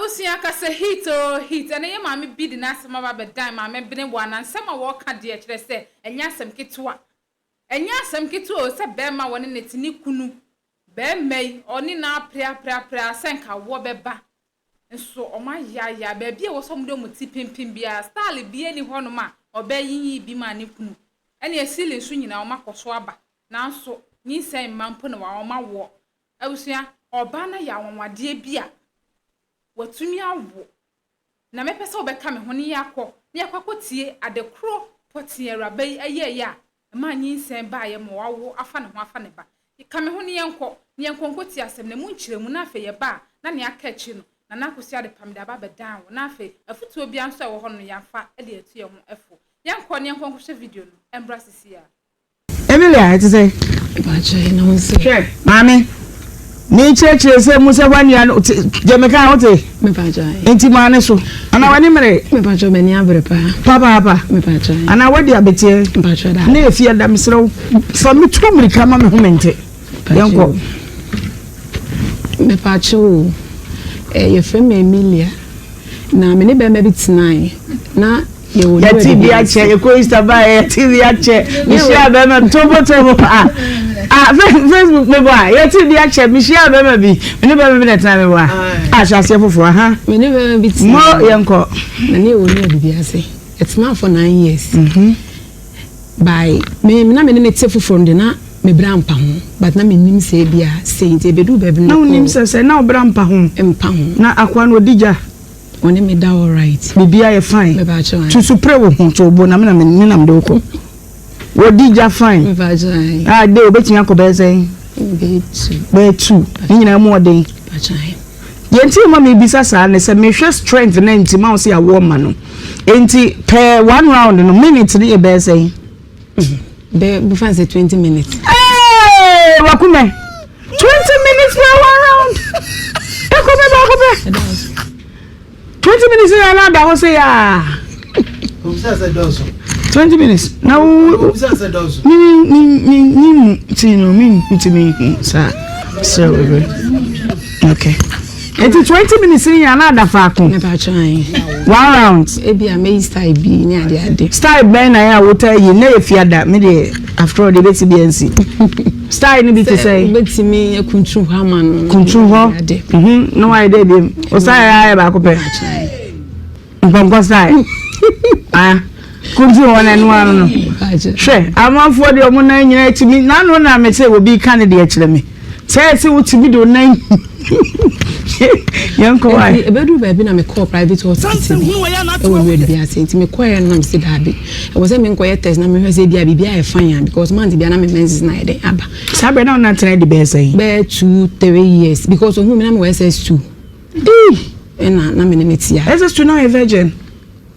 Abusua kasa heat oo heat ɛnɛ yɛ maame bi de n'asɛm aba abɛdan maame bene wɔ ana nsɛm a wɔka deɛ kyerɛ sɛ ɛnyɛ asɛm ketewa ɛnyɛ asɛm ketewa oo sɛ bɛɛma wɔne ne te ne kunu bɛɛma yi ɔne no apere apere apere a sɛ nka awoɔ bɛba nso ɔmo ayaayaa baabi a ɛwɔ sɛ ɔmo de ɔmo ti pimpim biara style biara ni hɔ nom a ɔbaa yi yii bi maa ne kunu ɛne ceiling so nyinaa ɔmo akɔ so aba nanso nyinsɛn mma mpo na wa ɔmo awoɔ abusua ɔbaa no ayɛ anwanwadeɛ bi a watumi awo na mɛpɛ sɛ wobɛka me ho ne yɛakɔ na yɛakɔ akɔtie ade korɔ pɔtee awuraba yi ayɛɛyɛ a ɛmaa nyinsɛn baeɛ ma wawo afa ne ho afa ne ba. Ka me ho ne yɛnkɔ na yɛnkɔ nkɔtie asɛm no mu nkyerɛmu na afei yɛba a na nea aka akyi no Nana Akosua Adepa mede aba abɛdan wo na afei afotuo biara nso a ɛwɔ hɔ no yɛafa de atu yɛn ho fo. Yɛnkɔ na yɛnkɔ nkɔhwɛ video no mmra sisi ara. Emilia, ɛte sɛn? Mpakyɛ na wo sɛ. Hwɛ, maame, mekyerɛkyerɛ sɛ mu sɛ woanua no, deɛ meka no wote? Mepakyɛ. Nti maa ne so. Anaa w'ani mmere? Mepakyɛ m'ani abere paa. Papaapa. Mepakyɛ. Anaa woadi abeteɛ? Mepakyɛ daa. Na efi ɛda mesrɛ wo, fa me tu mmirika ma me ho mente. Yɛnkɔ. Mepakyɛ o, eh, yɛfrɛ me Emilia. Na me ne bɛrima bi tenae na yɛwɔ Yɛte bi akyɛ, yɛkɔ Easter ba yɛte bi akyɛ, mehyia bɛrima tobotobo a ah Facebook mebɔ a yɛte bi akyɛ, mehyia bɛrima bi, me ne bɛrima bi na ɛtena mebɔ a ah hyɛ aseɛ foforɔ aha. Me ne bɛrima bi tena. Mo yɛnkɔ. Na ne yɛwɔ nua bibi ase. Yɛtena for 9 years. By me na me ne ne te foforɔ no de na me bra mpa ho, but na me nim sɛ ebi a sei nti ebedu baabi no. Na wonim sɛ na wo bra mpa ho. Mpa ho. Na akoa no odi gya. Ɔne me da alright. Biribi ayɛ fine. Mepakyɛ. Tusu pere wo ho to bo na me na me nam de wo kɔ. Wɔdi gya fine. Mepakyɛ. Ah de obetumi akɔ bɛyɛ sɛn? Bɛyɛ two. Bɛyɛ two. Ne nyinaa mu ɔden. Mepakyɛ. Deɛ nti ma mebisa saa ne sɛ mehwɛ strength na nti ma wo sɛ awoɔ ma no. Nti pɛɛ one round no minute no yɛ bɛyɛ sɛn? Bɛyɛ bɛfa sɛ 20 minutes. Hey, wakumɛ. 20 minutes per one round. Ɛkɔ bɛ baako pɛ. 20 minutes na na da hɔ sɛ yaa. 20 minutes na wo mi mi mi mi mu ti no mi nti mi hu saa sɛ webe okay eti 20 minutes ni yɛn na ada faako. Mepakyɛ. One round. Ebi a meyi style bi ne ade ade. Style bɛn na yɛ a wota yi na yɛ fiada mi de after all de ebesi bi nsi style ni bi te sɛ. Wobɛtumi akuntun hɔ ama no. Kuntun hɔ na wayɛ dɛ ebiem o style yɛ ayɛ baako pɛ mpɔnkɔ style ah kuntun hɔ na ɛno ano no hwɛ amanfoɔ deɛ ɔmo nan nyinaa tumi n'ano na mɛ sɛ obi ka ne deɛ kyerɛ me sɛ ɛsɛ wotumi de o nan yɛn kɔ wa. Ebedu baabi na mekɔɔ private hospital bi ɛwɔ wura bi ase, nti mekɔɛ no na mesi daabi, ɛwɔ sɛ menkɔyɛ test na mehwɛ sɛ ebi a biribi ayɛ fine a, because month bi a na me menses na ayɛ dɛn aba. Saa bɛrɛ na ɔna tena di bɛyɛ sɛn? Bɛyɛ 2, 3 years, because ohun mi na mewɔ SS2. Ɛna na me ne ne tia. SS2 na ɔyɛ virgin?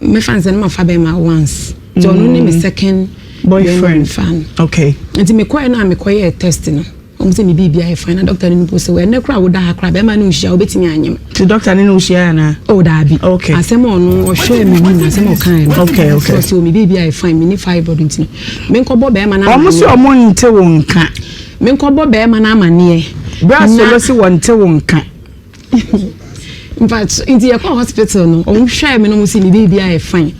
Mɛfa nsɛ no ma fa bɛrima once, nti ɔno ne me second boyfriend. Fa no. Nti mekɔɛ no a mekɔyɛɛ test no, ɔmo sɛ me biribi ayɛ fine, na doctor no mpo sɛ ɛnɛ koraa woda ha koraa bɛrima ne wohyia, wobɛtumi anyem. Ti doctor ne ne wohyia anaa? Oh daabi. Okay. Asɛm a ɔno ɔhwɛ me nim asɛm a ɔkae no. Okay. Sɛ ɔsɛ me biribi ayɛ fine, me ni fibroid, nti no menkɔbɔ bɛrima no. Ɔmo sɛ ɔmo nte wo nka. Menkɔbɔ bɛrima no amanneɛ. Bra solo si wɔnte wo nka. But nti yɛkɔ hospital no, ɔmo hwɛ me no, mo si me biribi ayɛ fine,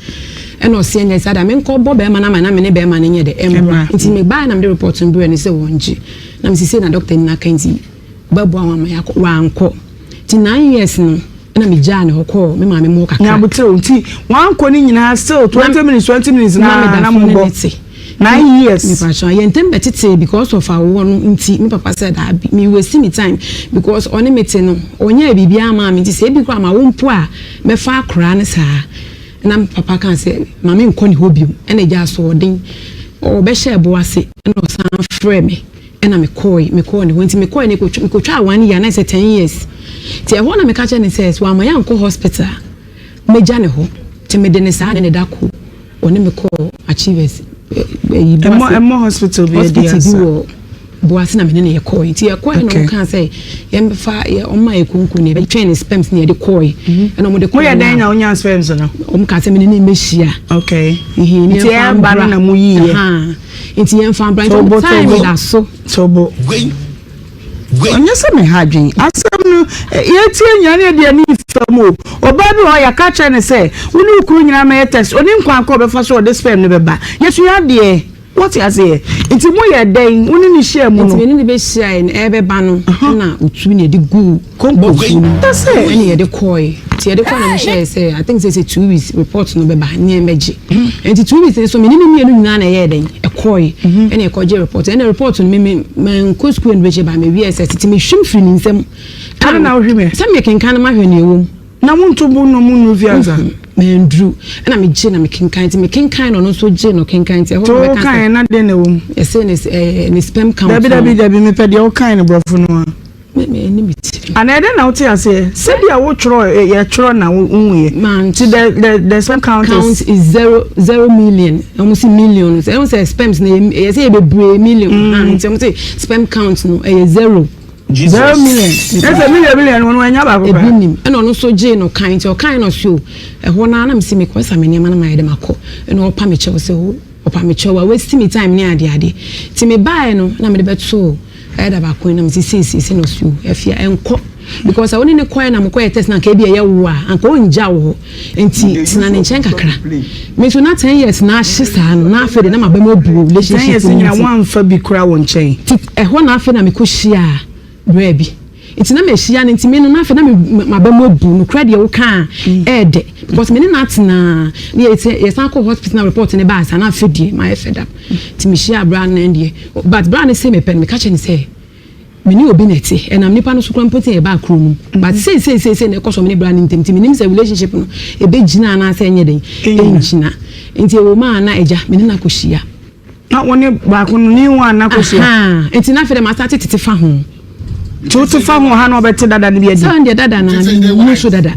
ɛna ɔsi ɛnyɛ saa da menkɔ bɔ bɛrima no ama na me ne bɛrima no nyɛ de ɛmbra. Nti me baa na me de report no brɛ no sɛ wɔn gye na me sise na doctor ni n'aka nti bɛboa wɔn ama yɛakɔ. Wankɔ, nti 9 years no ɛna me gyaa ne hɔ kɔɔ me maame mu kakra. Nyabutere nti wankɔ ne nyinaa, still 20 minutes 20 minutes na na mo bɔ 9 years. Mipatwa yɛn ntɛm bɛtete because of awoɔ no, nti me papa sɛ daabi, me waste me time because ɔne me te no ɔnyɛ biribi ama me, nti sɛ ebi kora ma wo mpo a mɛfa akora ne saa. Na me papa ka sɛ maame nkɔ ne hɔ bio, ɛna egya asoɔden ɔbɛhyɛ ɛbo ase, ɛna ɔsan frɛ me, ɛna mekɔɔ mekɔɔ ne hɔ. Nti mekɔɔ ne mekɔtwa one year na ɛsɛ 10 years, nti ɛhɔ na meka kyerɛ ne sɛ so ama yɛankɔ hospital mɛgya ne hɔ, nti mede ne saa ne ne da ko ɔne me kɔɔ Achievers ɛyi ɛmɔ ɛmɔ hospital bi. Hospital bi wɔ Boase na mene ne yɛkɔɔ, nti yɛkɔɛ na ɔka sɛ yɛmfa yɛ ɔma yɛ konko ne yɛbɛtwɛn ne sperms ne yɛde kɔɛ, ɛna ɔmo de kɔɛ. Moyɛ dɛn na wonya sperms no? Ɔmo ka sɛ mene ne mbɛhyia. Okay, nti ɛba no na mo yiyɛ. Nti yɛmfa mbra, nti ɔmo time da so. Tobo, ɔnyɛ sɛ meha adwen asɛm no yɛtie nyina ne yɛde ani. Fam o. Ɔbaa bi wɔ hɔ a, yɛaka akyerɛ no sɛ, wo ne wo kunu nyinaa mmɛyɛ test. Ɔnim kwan ko a ɔbɛfa so a ɔde sperm no bɛba. Yɛsua adeɛ. Wote aseɛ? Nti moyɛɛ dɛn? Wo ne no hyiaa mu Nti no? me ne no bɛhyiaeɛ no, ɛrebɛba no, ɛna ɔtu na yɛde guu box no mu, ɛna yɛde kɔeɛ. Nti yɛde kɔeɛ na wɔhyɛɛ sɛ, I think sɛ sɛ 2 weeks report no bɛba ne yɛmmɛgye. Nti 2 weeks no so, me ne no mmienu nyinaa na ɛyɛɛ dɛn? Ɛkɔeɛ. Ɛna yɛkɔgye report. Ɛna report no, me me mankɔ sukuu anibɛkyɛ ba, mewiee sɛ tete mehwim firi ne nsam. Adɛn na wohwim ɛ? Sɛ mekenkan na mahwɛ nea ɛwɔ mu. Na wonto bo na ɔmo nnuru fie ansa? Manduru. Ɛna megye na mekenkan nti mekenkan na ɔno nso gye na ɔkenkan nti ɛhɔ na ɔbɛka sɛ. Wokaeɛ na dɛn na ɛwɔ mu? Ɛsɛ ne ɛɛ ne sperm count. Dabi dabi dabi mepɛ deɛ wokae no borɔfo no a. Me me ɛni me ti. Ana ɛdɛn na wote aseɛ? Sɛdeɛ wotwerɛ yɛtwerɛ na wohuiɛ. Nti the the the sperm count is. Count is 0 0 million. Wɔn si million. Ɛwɔ sɛ sperms na yɛ sɛ yɛ bebree million. Nti wɔn sɛ sperm count no ɛyɛ zero. 0 million. Ɛsɛ million million no ɛnya baako koraa. Ebi nim. Ɛna ɔno nso gyee no kan nti ɔkan no so ɛhɔ naa na mesi mekɔ sa me nneɛma na mayɛ dɛ makɔ. Ɛna ɔpa me kyɛw sɛ ɔpa me kyɛw a wasi me time ne ade ade. Nti me baeɛ no na mede bɛtoo ɛda baako na mesi seesei sɛ na ɔsi o afia ɛnkɔ because sɛ wo ne ne kɔɛ na mokɔyɛ test na anka ebi ɛyɛ wo a anka ɔngya wo hɔ nti tena ne nkyɛn kakra. Me nso na 10 years na ahye saa no na afei de na maba mu abu relationship 10 years nyina woamfa bi koraa wɔ nkyɛn. Nti ɛhɔ na afei na mekɔhyiaa braa bi. Nti na mahyia no nti me no na afei na me maba mu abu. Nokorɛ deɛ woka a ɛɛdɛ because me ne no atena na yɛsan kɔɔ hospital na report no baa saa na afei deɛ mayɛ fed up. Nti mehyiaa braa no na ɛndeɛ but braa no se mepɛ no meka kyerɛ no sɛ Me ne obi na ɛte, ɛnam nipa no so koraa mpo nti na yɛbaa kuro no mu. But seisei seisei na ɛkɔ so me ne bra no ntam nti menim sɛ relationship no ɛbɛgyina anaasɛ ɛnyɛ dɛn, ɛngyina. Nti ɛwɔ mu a na agya me ne no akɔhyia. Na wo ne baako no ne one no akɔhyia? Ahaa, nti na afei deɛ masate tete fa ho. Nti wote fa ho ha na ɔbɛte dada no bi adi? Sɛ ɔno deɛ dada no a menni so dada.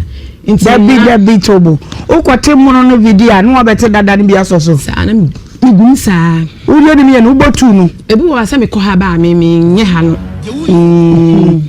Nti Dabi na. dabi Tobo, wokɔte mono no bi di a na wabɛte dada no bi asɔ so? Saa na megu mu saa. Wodeɛ nim yɛ no wobɔ tuu no. Ebi wɔ hɔ a sɛ mekɔ ha ba a me me nyɛ ha no. Mm.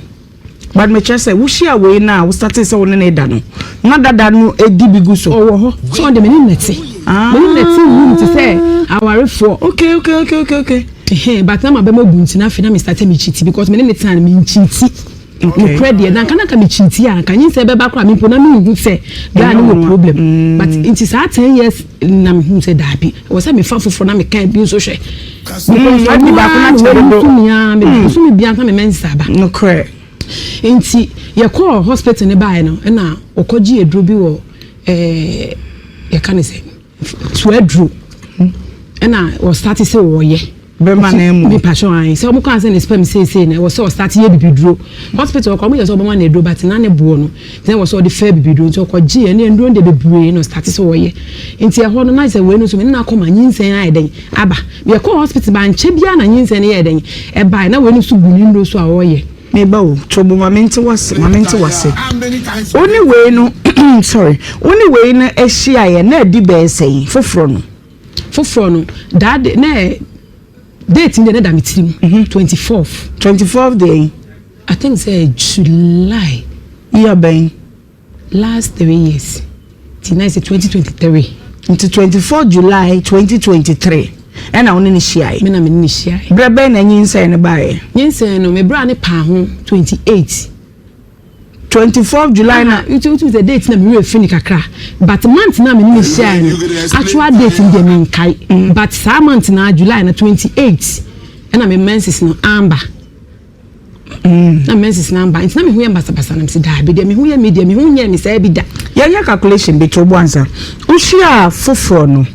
But mekyerɛ sɛ wohyia wei no a wo startee sɛ wo ne no da no na dada no di bi gu so. Ɔwɔ hɔ sɛ ɔde me ne nnɛte. Me ne nnɛte room te sɛ awarefoɔ. Okay okay okay okay okay. Ɛhɛn but na maba mu abu nti na afei na me starte me cheat because me ne ne tena no me ncheati. Nokorɛ deɛ na nka na nka me cheat a nka nyinsɛn bɛba koraa me mpo na menhu sɛ guy no wɔ problem mm. But nti saa 10 years na mehu sɛ daabi ɛwɔ sɛ mefa foforɔ na meka bi nso hwɛ because ɔno ara na wɔyi mi ara me bosome bia nka me mɛnsa aba. Nokorɛ. Nti yɛkɔɔ hospital ne baeɛ no ɛna ɔkɔgye aduro bi wɔ ɛɛ yɛka ne sɛ tuaduro ɛna ɔstarte sɛ ɔyɛ. Bɛma no amu. Mepakyɛw ae sɛ ɔmo kaa sɛ ne sperm seesei no ɛwɔ sɛ ɔstart yɛ bibiduro. Hospital ɔkɔ ɔmo yɛ sɛ ɔbɛma no aduro but na ne boɔ no nti na ɛwɔ sɛ ɔde fɛ bibiduro nti ɔkɔ gyee ɛne nduro no deɛ bebree na ɔstart sɛ ɔyɛ. Nti ɛhɔ no na sɛ wei no nso me ne no akɔ ma nyinsɛn ayɛ dɛn aba. Yɛkɔɔ hospital bankyɛ biara na nyinsɛn no yɛɛ dɛn ɛbae na wei no nso gu ne nnuro so a ɔyɛ. Me ba o, Tobo ma mente w'ase, ma mente w'ase. Wo ne wei no, sorry, wo ne wei no ahyiaeɛ na adi bɛyɛ sɛn, foforɔ no? Foforɔ no, that day, na date no deɛ na da me tirim, 24th. 24th deɛn? I think sɛ July. Year bɛn? Last 3 years, nti na ɛsɛ 2023. Nti 24 July 2023 ɛna wo ne no hyiaeɛ? Me na me ne no hyiaeɛ. Berɛ bɛn na nyinsɛn no baeɛ? Nyinsɛn no, me bra no paa ho 28. 24 July na. Nti wotu sɛ date na me werɛ fi ne kakra but month na me ne no hyiaeɛ no actual date no deɛ menkae but saa month na July na 28 ɛna me menses no amba. Na menses no amba nti na me ho yɛ basabasa na mese daabi deɛ me ho yɛ me deɛ me ho nyɛ me saa bi da. Yɛnyɛ calculation bi to bo ansa. Wohyiaa foforɔ no,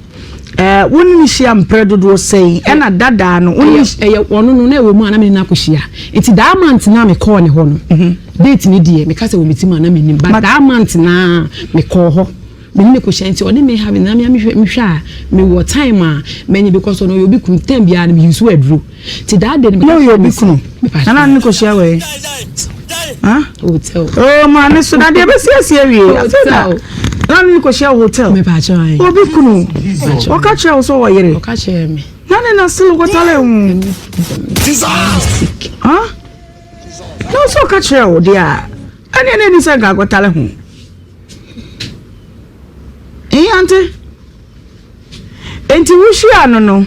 eh, wo ne no hyia mprɛ dodoɔ sɛn? Ɛna dadaa no, wo ne no. Ɛyɛ ɔno no na ɛwɔ mu a na me ne no akɔhyia. Nti that month no a mekɔɔ ne hɔ no, date no deɛ meka sɛ wɔ me tirim a na mennim but that month no a mekɔɔ hɔ. Me ne no kɔhyia nti ɔne me have na me a mehwɛ a mewɔ time a manya because ɔno ɔyɛ obi kunu time biara no me use aduro. Nti that day no meka Na ɔyɛ kyerɛɛ obi no sɛ kunu. mepa Na na ne kɔhyia wɔ he? Huh? Hotel. Oh, ma ne so na deɛ bɛsi asi awie. Afei na Hotel. na ne kɔhyia wɔ hotel. Mepa kyɛw ae. Obi kunu. Mepa kyɛw. Ɔka kyerɛ wo sɛ ɔwɔ yere. Ɔka kyerɛɛ me. Na ne na still kɔtale ho. Huh? Na wo sɛ ɔka kyerɛ wo deɛ a, ɛneɛ na ɛni sɛ nka akɔtale ho. Ehe ante? Enti wohyiaa no no,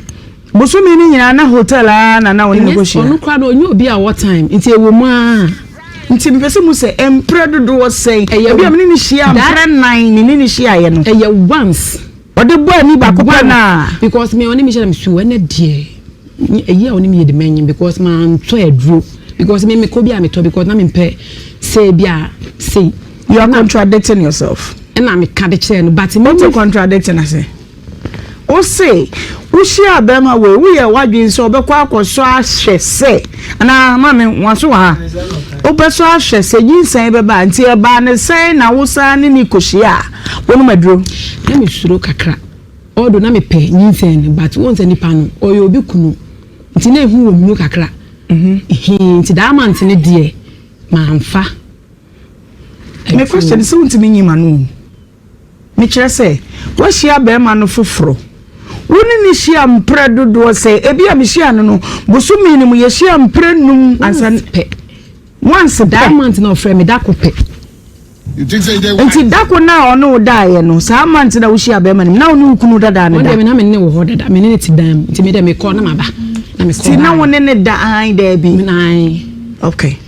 bosome no nyinaa na hotel ara na na wo ne no Ɛnyɛ kɔhyia? ɔno koraa no ɔnyɛ obi a ɔwɔ time nti ɛwɔ mu ara. Nti mepɛ sɛ mu sɛ mprɛ dodoɔ sɛn? Ebi a me ne no hyia mprɛ nan me ne no hyiaeɛ no. Ɛyɛ once. Ɔde bɔ ani baako pɛ na. Because me ɔne me hyɛ na me su ɛnɛ deɛ ɛyi a ɔne me yɛ de mɛnyem because ma ntɔ aduro because me mekɔ bi a metɔ because na mempɛ sɛ bi a sei. You are contradicting yourself. Ɛna meka de kyerɛ no but me. Wote contradicting ase? Wose wohyiaa bɛrima wei woyɛ w'adwene sɛ ɔbɛkɔ akɔsɔ ahwɛ sɛ anaa maame waso wɔ ha wobɛsɔ ahwɛ sɛ nyinsɛn bɛba nti ɛbaa ne sɛn na wosan ne ne kɔhyia a wonom aduro. Na mesuro kakra although na mepɛ nyinsɛn no but wohu sɛ nipa no ɔyɛ obi kunu nti na ehu wɔ me mu kakra hee nti that month no deɛ mamfa. Me question sɛ wontumi nyi ma no o. Mekyerɛ sɛ, woahyia barima no foforɔ. Wo ne no hyia mprɛ dodoɔ sɛ, ebia mehyiaa no no, bosome no mu yɛhyia mprɛ num ansa. Once pɛ. Once pɛ. That month na ɔfrɛ me dako pɛ. Nti dako no a ɔne wo daeɛ no, saa month na wohyia barima no mu, na wo ne wo kunu dadaa no da? Ɔno deɛ na me ne wɔ hɔ dada, me ne no te dan mu, nti me deɛ mekɔ na maba, na mekɔ Nti na wo ne no da ae daabi? Ae. Okay.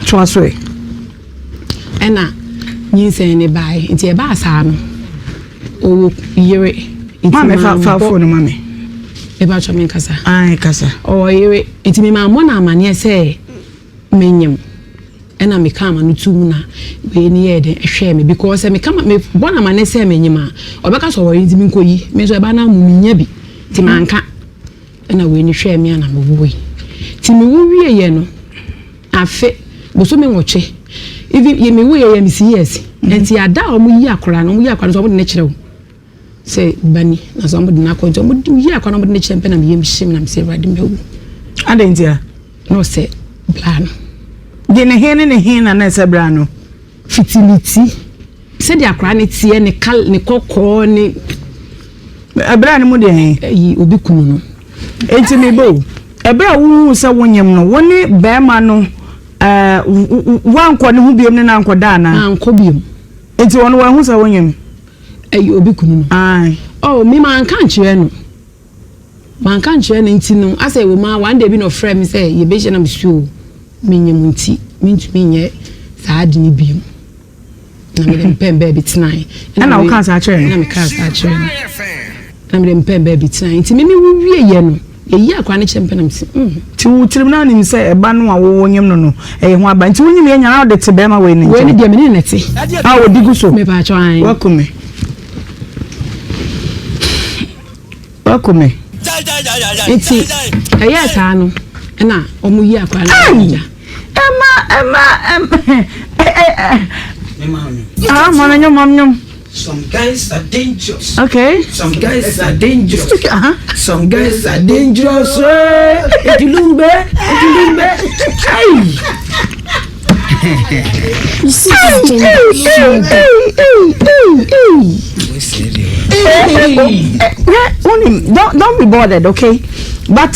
Toa so ɛ. Ɛna nyinsɛn no baeɛ. Nti ɛbaa saa no, ɔwɔ yere. Nti Maame fa fa phone no ma me. Mepa kyɛw menkasa. Ae kasa. Ɔwɔ yere. Nti me mammɔ no amaneɛ sɛ menyem. Ɛna mekaa m'ano too mu na wei no yɛɛ dɛn ɛhwɛɛ me because sɛ meka mebɔ no amaneɛ sɛ menyem a, ɔbɛka sɛ ɔwɔ yere nti menkɔyi. Me nso ɛba no amu mennya bi. Nti manka. Ɛna wei no hwɛɛ me a na mewoe. Nti mewo wieɛ no, afe, bosome nwɔtwe, even yɛ mewoeɛ yɛ me CS. Nti ada a wɔyi akwadaa no, wɔyi akwadaa no nso wɔde no kyerɛ wo sɛ ba ni, na sɛ wɔde no akɔ. Nti wɔyi akwadaa no wɔde no kyerɛ me pɛ na me yam hye me na mesɛ Awurade mawu. Adɛn nti a? Na ɔsɛ bra no. De ne he ne ne he na na ɛsɛ bra no? Fiti ne ti. Sɛdeɛ akwadaa no teɛ, ne kal ne kɔkɔɔ ne. Ɛberɛ a ne mu deɛ he? Ɛyi obi kunu no. Enti me ba o, ɛberɛ a wohuu sɛ wonyem no, wo ne barima no ɛɛ woankɔ ne ho biom ne no ankɔda anaa? Mankɔ biom. Enti ɔno wanhu sɛ wonyem? Ɛyi obi kunu no. Ae. Oh, me manka ankyerɛ no. Manka ankyerɛ no nti no, asɛ ɛwɔ mu ara, one day bi na ɔfrɛɛ me sɛ yɛbɛhyia na mese o, menyem nti mentumi nyɛ saa ade no biom. Na mede mpɛn baabi tenae. Ɛna wokaa saa kyerɛɛ no? Ɛna mekaa saa kyerɛɛ no. Na mede mpɛn baabi tenae. Nti me mewo wieɛ no, yɛyi akwadaa no kyerɛ me pɛ na mese mm. Nti wo tirim na wonim sɛ ɛba no a wonyem no no, ɛyɛ ho aba. Nti wonyim yɛ nya na wode te bɛrima wei no nkyɛn? Wei no deɛ me ne no na ɛte. A ɔdi gu so? Mepaakyɛw ae. Waku me. Waku me. Nti ɛyɛɛ saa no ɛna wɔn yi akwadaa no Ai! Ɛma ɛma ɛma Ah, mama nyom mama nyom. Some guys are dangerous. Okay. Some guys are dangerous. Uh-huh. Some guys are dangerous. Ejulumbe, ejulumbe. Hey. You see this gender? Hey, hey, hey, hey, hey. Hey. Don't, don't be bothered, okay? But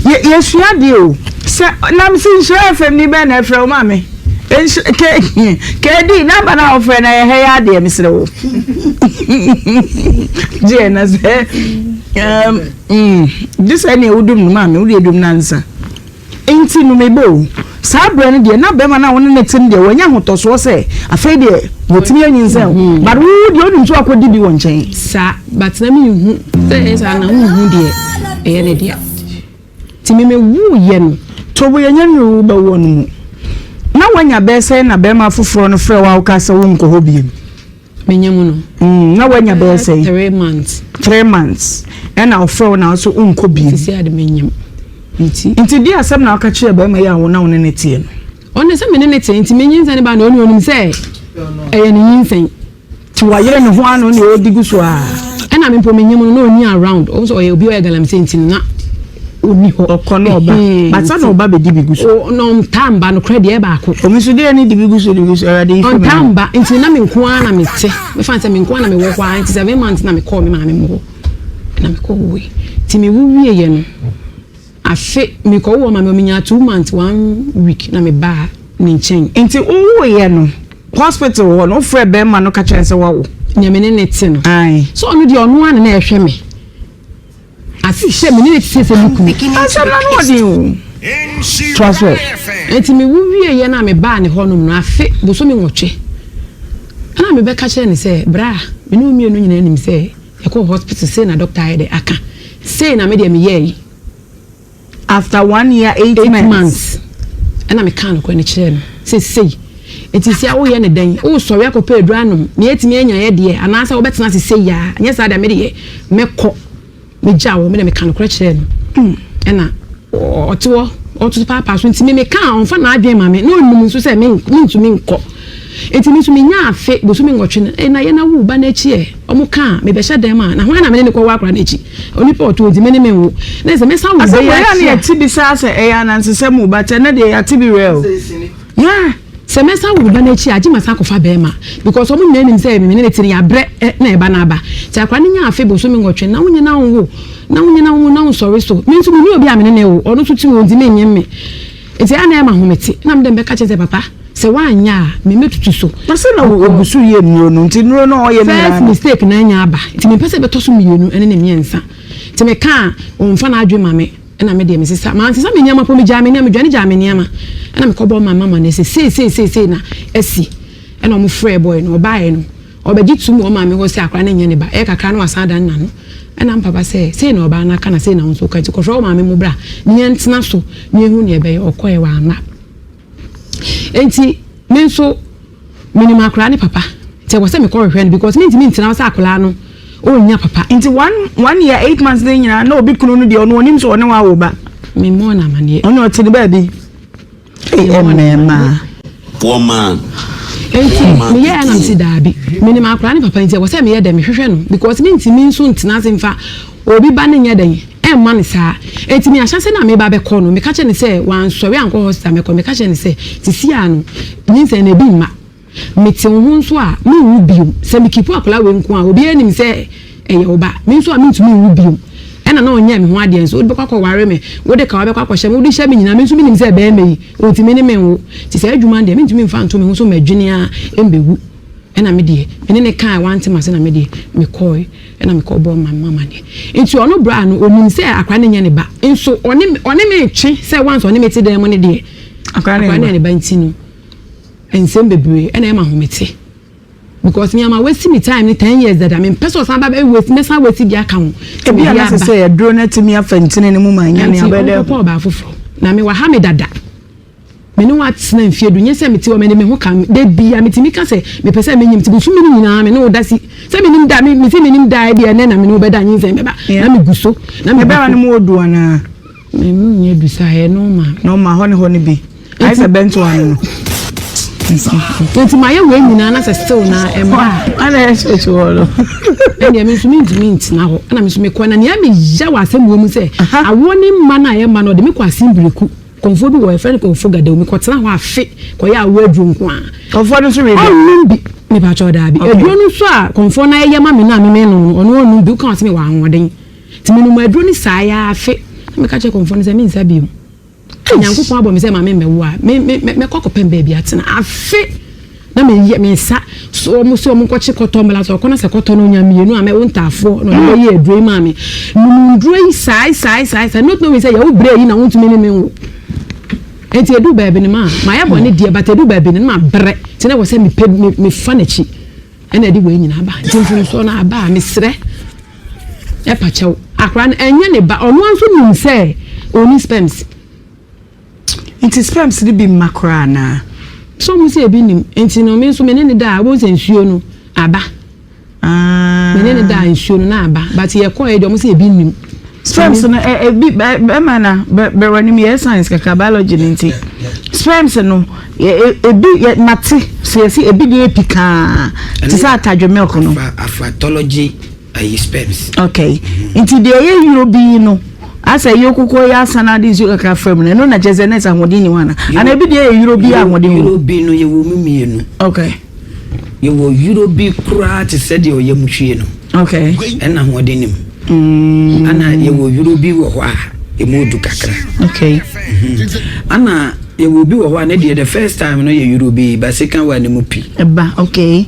yɛsua deɛ o sɛ nam si nhyira fm ni bɛn na ɛfrɛ wo maame kɛdi namba na ɔfrɛ na yɛhɛ yɛ adeɛ mesrɛ wo gyeɛ na sɛ gye sɛ neɛ wodum no maame wodeɛ dum nansa Enti no me ba o, saa berɛ no deɛ na bɛrima no a wo ne no te no deɛ wanya ahotɔsoɔ sɛ afei deɛ watumi anyinsɛn wo, but wo deɛ wonim sɛ wakɔdi bi wɔ nkyɛn. Saa, but na menhu sɛ ɛyɛ saa na wonhu deɛ ɛyɛ ne dea. Nti me mewuiɛ no. Tobo yɛnyɛ nnuru wo bɛwoɔ no mu. Na wanya bɛyɛ sɛn na bɛrima foforɔ no frɛ wo a wokaa sɛ wonkɔ hɔ biom? Menya mu no. Mm, na wanya bɛyɛ sɛn? 3 months. 3 months. Ɛna ɔfrɛ wo na wo so wonkɔ biom. Sisi ade menyam. Nti. Nti di asɛm na woka kyerɛ bɛrima yi a wo na wo ne ne teɛ no? Ɔno sɛ me ne ne teɛ nti menyinsɛn ne ba na ɔne onim sɛ ɛyɛ ne nyinsɛn. Nti wayere ne ho ano na ɔdi gu so a. Ɛna me mpo menyam no na ɔni around. Ɔno sɛ ɔyɛ obi ɔyɛ galamsey nti no na ɔni hɔ. Ɔkɔ na ɔba. But sɛ na ɔba bɛdi bi gu so. Na ɔntaa mba nokorɛ deɛ ɛbaako. Omi nso deɛ ne di bi gu so di gu so Awurade yi fi me Ɔntaa mba nti na me nko ara na mete. Mefa no sɛ me nko ara na mewɔ hɔ ara nti 7 months na mekɔɔ me maame mo hɔ na mekɔ woe. Nti mewo wieɛ no afe mekɔ wo wɔ maame hɔ menyaa 2 months one week na mebaa ne nkyɛn. Nti wowoeɛ no hospital hɔ no wofrɛɛ bɛrima no ka kyerɛɛ no sɛ woawo? Nea me ne no te no. Ae. Sɛ ɔno deɛ ɔno ara na na ɛhwɛ me. Ase sɛ me ne no te sɛ me kunu. Asɛm no ano ɔden o. Toa so ɛ. Enti mewo wieeɛ no a mebaa ne hɔnom no, afe bosome nwɔtwe, ɛna mebɛka kyerɛɛ no sɛ, Bra, me ne wo mmienu nyinaa nim sɛ yɛkɔɔ hospital, sei na dɔkta ayɛ dɛ aka, sei na me deɛ meyɛɛe. After one year eight months. Ɛna mekaa nokorɛ no kyerɛɛ no sɛ sei. Enti seɛ woyɛ no dɛn? Wosɔre akɔpɛ aduro anom na yɛatumi anya yɛ deɛ anaasɛ wobɛtena ase sei ara? Anyɛ saa deɛ me deɛ mɛkɔ. Megyaa hɔ, me deɛ mekaa nokorɛ kyerɛɛ no. Ɛna ɔte hɔ ɔtoto paapaa so nti me meka a ɔmfa n'adwene ma me na ɔnim nso sɛ mentumi nkɔ. Enti me nso menyaa afe bosome nwɔtwe no, eh, na yɛn awo ba no akyi ɛ, wɔn ka a, mebɛhyɛ dan mu a, na hwan na me ne no kɔwo akora no akyi? Onipa a ɔto nti me ne me nwo. Na ɛsɛ mɛsan wo ba Asɛm yi wei a akyi na a. yɛte bi saa sɛ ɛyɛ anansesɛm o, but ɛnɛ deɛ yɛate bi rare o. Yeah, sɛ mɛsan wo ba no akyi a, agye masan akɔfa bɛrima because wɔn nyinaa nim sɛ me ne no te no, yɛabrɛ ɛ, na ɛba no aba. Nti akora no nya afe bosome nwɔtwe, na wonyɛ na wonwo, na wonyɛ na wonwo, na wonsɔre so. Me nso menni obi a me ne no wo, ɔno nso te hɔ nti menyem me. Nti ɛyɛ a na ɛma ahomete. Na me deɛ mebɛka kyerɛ sɛ papa, sɛ woanyɛ a, me mɛtutu so. Na sɛ na ɔgu so yɛ nnuro no, nti nnuro no a ɔyɛ no nyinaa First no. mistake no anya aba, nti mempɛ sɛ ɛbɛtɔ so mmienu ne ne mmiɛnsa. Nti meka a, ɔmfa n'adwene ma me, ɛna me deɛ mesesa. Mansesa me nneɛma mpo, megyaa me nneɛma, medwane gyaa me nneɛma. Ɛna mekɔbɔɔ m'ama amanneɛ sɛ sei sei sei sei na asi. Ɛna wɔfrɛɛ boy no, ɔbaeɛ no, Ɔbɛgye tum wɔ maame hɔ sɛ akwadaa no nyɛ ne ba. Ɛyɛ kakra na wasan adane n'ano. Ɛna me papa sɛ, sei na ɔbaa no aka na sei na wo nso woka nti kɔfrɛ wo maame mo bra na yɛntena so na yɛnhu nea ɛbɛyɛ. Ɔkɔeɛ wamma. Enti me nso menim akwadaa no papa nti ɛwɔ sɛ mekɔhwehwɛ no because mentumi ntena hɔ sɛ akwadaa no ɔnnya papa. Nti one year 8 months ne nyinaa na obi kunu no deɛ ɔno ɔnim sɛ ɔne wo awo ba. Memmɔɔ no amaneɛ. Ɔno ɔte ne baabi. Ei mmarima. Poor man. Enti meyɛɛ na mese daabi, menim akwadaa no papa nti ɛwɔ sɛ meyɛ dɛn mehwehwɛ no because mentumi nso ntena ase mfa obi ba no nyɛ dɛn ɛmma no saa. Enti me ahyɛse no a meba bɛkɔ no meka kyerɛ no sɛ wansɔre ankɔ hospital mɛkɔ meka kyerɛ no sɛ sisi a no nyinsɛn no ebi mma. Mete wo ho nso a, menwu bio. Sɛ mekipu akwadaa wei nko a, obiara nim sɛ ɛyɛ wo ba. Me nso a, mentumi nwu bio. Ɛna na ɔnyɛɛ me ho adeɛ nso. Wode bɛkɔ akɔware me, wode kawa bɛkɔ akɔhyɛ me, wode hyɛ me nyinaa, me nso menim sɛ barima yi, ɔntumi ne me nwo. Nti saa adwuma no deɛ, mentumi mfa nto me ho so mmadwene ara mmɛwu. Ɛna me deɛ, me ne no kae, wante m'ase na me deɛ, mekɔe. Ɛna mekɔbɔɔ m'ama amaneɛ. Nti ɔno braa no, ɔnim sɛ akwadaa no nyɛ ne ba. Nso ɔne me retwe sɛ once ɔne me te dan mu no deɛ, akwadaa no yɛ ne ba nti no, Nsɛm bebree ɛna ɛma ahomete because nea ma wasi me time ne 10 years dada me mpɛ sɛ ɔsan ba bɛ wasi mɛsan wasi bi aka ho. Ebi a na sɛ sɛ aduro no atumi afa ntini no mu ma anya nea ɔbɛyɛ dɛ. Nti ɔnkɔpɛ ɔbaa foforɔ na me waha me dada me ne wo atena mfie du nyɛ sɛ mete hɔ mede me ho ka da bia metumi ka sɛ mepɛ sɛ menyim nti bosome no nyinaa me ne wo da si sɛ menim da me mese menim da ebi ɛnɛ na me ne wo bɛda nyinsɛn bɛba na megu so na megu so. Ɛbɛma no mu odu anaa? Me mu nyɛ du saa, ɛyɛ normal. Normal, hɔ ne hɔ no bi. Ayɛ sɛ bɛnto ano no. Nti mayɛ wei nyinaa na sɛ still na ɛmba a. Ana ɛhyɛ akyi hɔ no. Ɛndeɛ me nso mentumi ntena hɔ. Ɛna me nso mekɔ na nea meya wɔ asɛm wɔ mu sɛ awoɔ ne mma no a ɛma no ɔde me kɔ Asimbireku. Kɔmfoɔ bi wɔ hɔ yɛfrɛ no Kɔmfo Gadawu. Mekɔtena hɔ afe kɔyɛ awoɔ aduro nko ara. Kɔmfoɔ no nso we bi? Ɔnnom bi. Mepakyɛw daabi. Aduro no nso a kɔmfoɔ no ayɛ ma me no a me menom no ɔno ɔnnom bi. Woka ɔse mewɔ ahoɔden. Nti menom aduro no saa yi ara afe na meka kyerɛ kɔmfoɔ no sɛ mensa bio. Nyankopɔn abɔ me sɛ ma memmɛwo a, me, me, me, mɛkɔ akɔpɛ baabi atena. Afe na meyɛ mensa so wɔn sɛ wɔn nkɔkye kɔtɔ mmla sɛ ɔkɔ na sɛ kɔtɔ no nya mmienu a mɛwo ntaafoɔ na ɔde bɛyɛ aduro yi maa me. Nom nduro yi saa saa saa saa not knowing sɛ yɛwo brɛ yi na wontumi ne me nwo. Nti edu baabi no ma mayɛ bɔne deɛ but edu baabi no na mabrɛ nti na wɔ sɛ mepɛ mefa n'akyi ɛna ɛde wei nyinaa ba nti mfomsoɔ no aba a mesrɛ Ɛpa kyɛw. Akwadaa no ɛnyɛ ne ba. Ɔno ara nso nim sɛ ɔnni sperms. Nti sperms no bi mma koraa anaa? So ɔmo sɛ ebi nim. Nti no me nso me ne no da a wobɛhu sɛ nsuo no aba. Ah. Me ne no da a nsuo no na aba. But yɛkɔɛ deɛ ɔmo sɛ ebi nim. Sperms no ebi bɛma na bɛwɔ anim yɛ science kakra biology no nti. Sperms no ebi yɛ mate sɛ yɛsi ebi deɛ epi kaa te sɛ atadwe milk no. Afatology. Ayi sperms. Okay. Nti deɛ ɛyɛ yuro bi yi no, asɛ yɛ koko yɛ asan ade nsuo kakra fra mu no, ɛno na kyerɛ sɛ nɛɛsɛ ahoɔden ni hɔ ana? Ana ebi deɛ yɛ yuro bi a ahoɔden wɔ mu? Yuro bi no yɛwɔ mu mmienu. Okay. Yɛwɔ yuro bi koraa te sɛ deɛ ɔyɛ mu hwie no. Okay. Ɛna ahoɔden ni mu. Ana yɛwɔ yuro bi wɔ hɔ a emu du kakra. Okay. Ana yɛwɔ bi wɔ hɔ a ne deɛ the first time no yɛ yuro bi ba second one ne mu pi. Ɛba okay.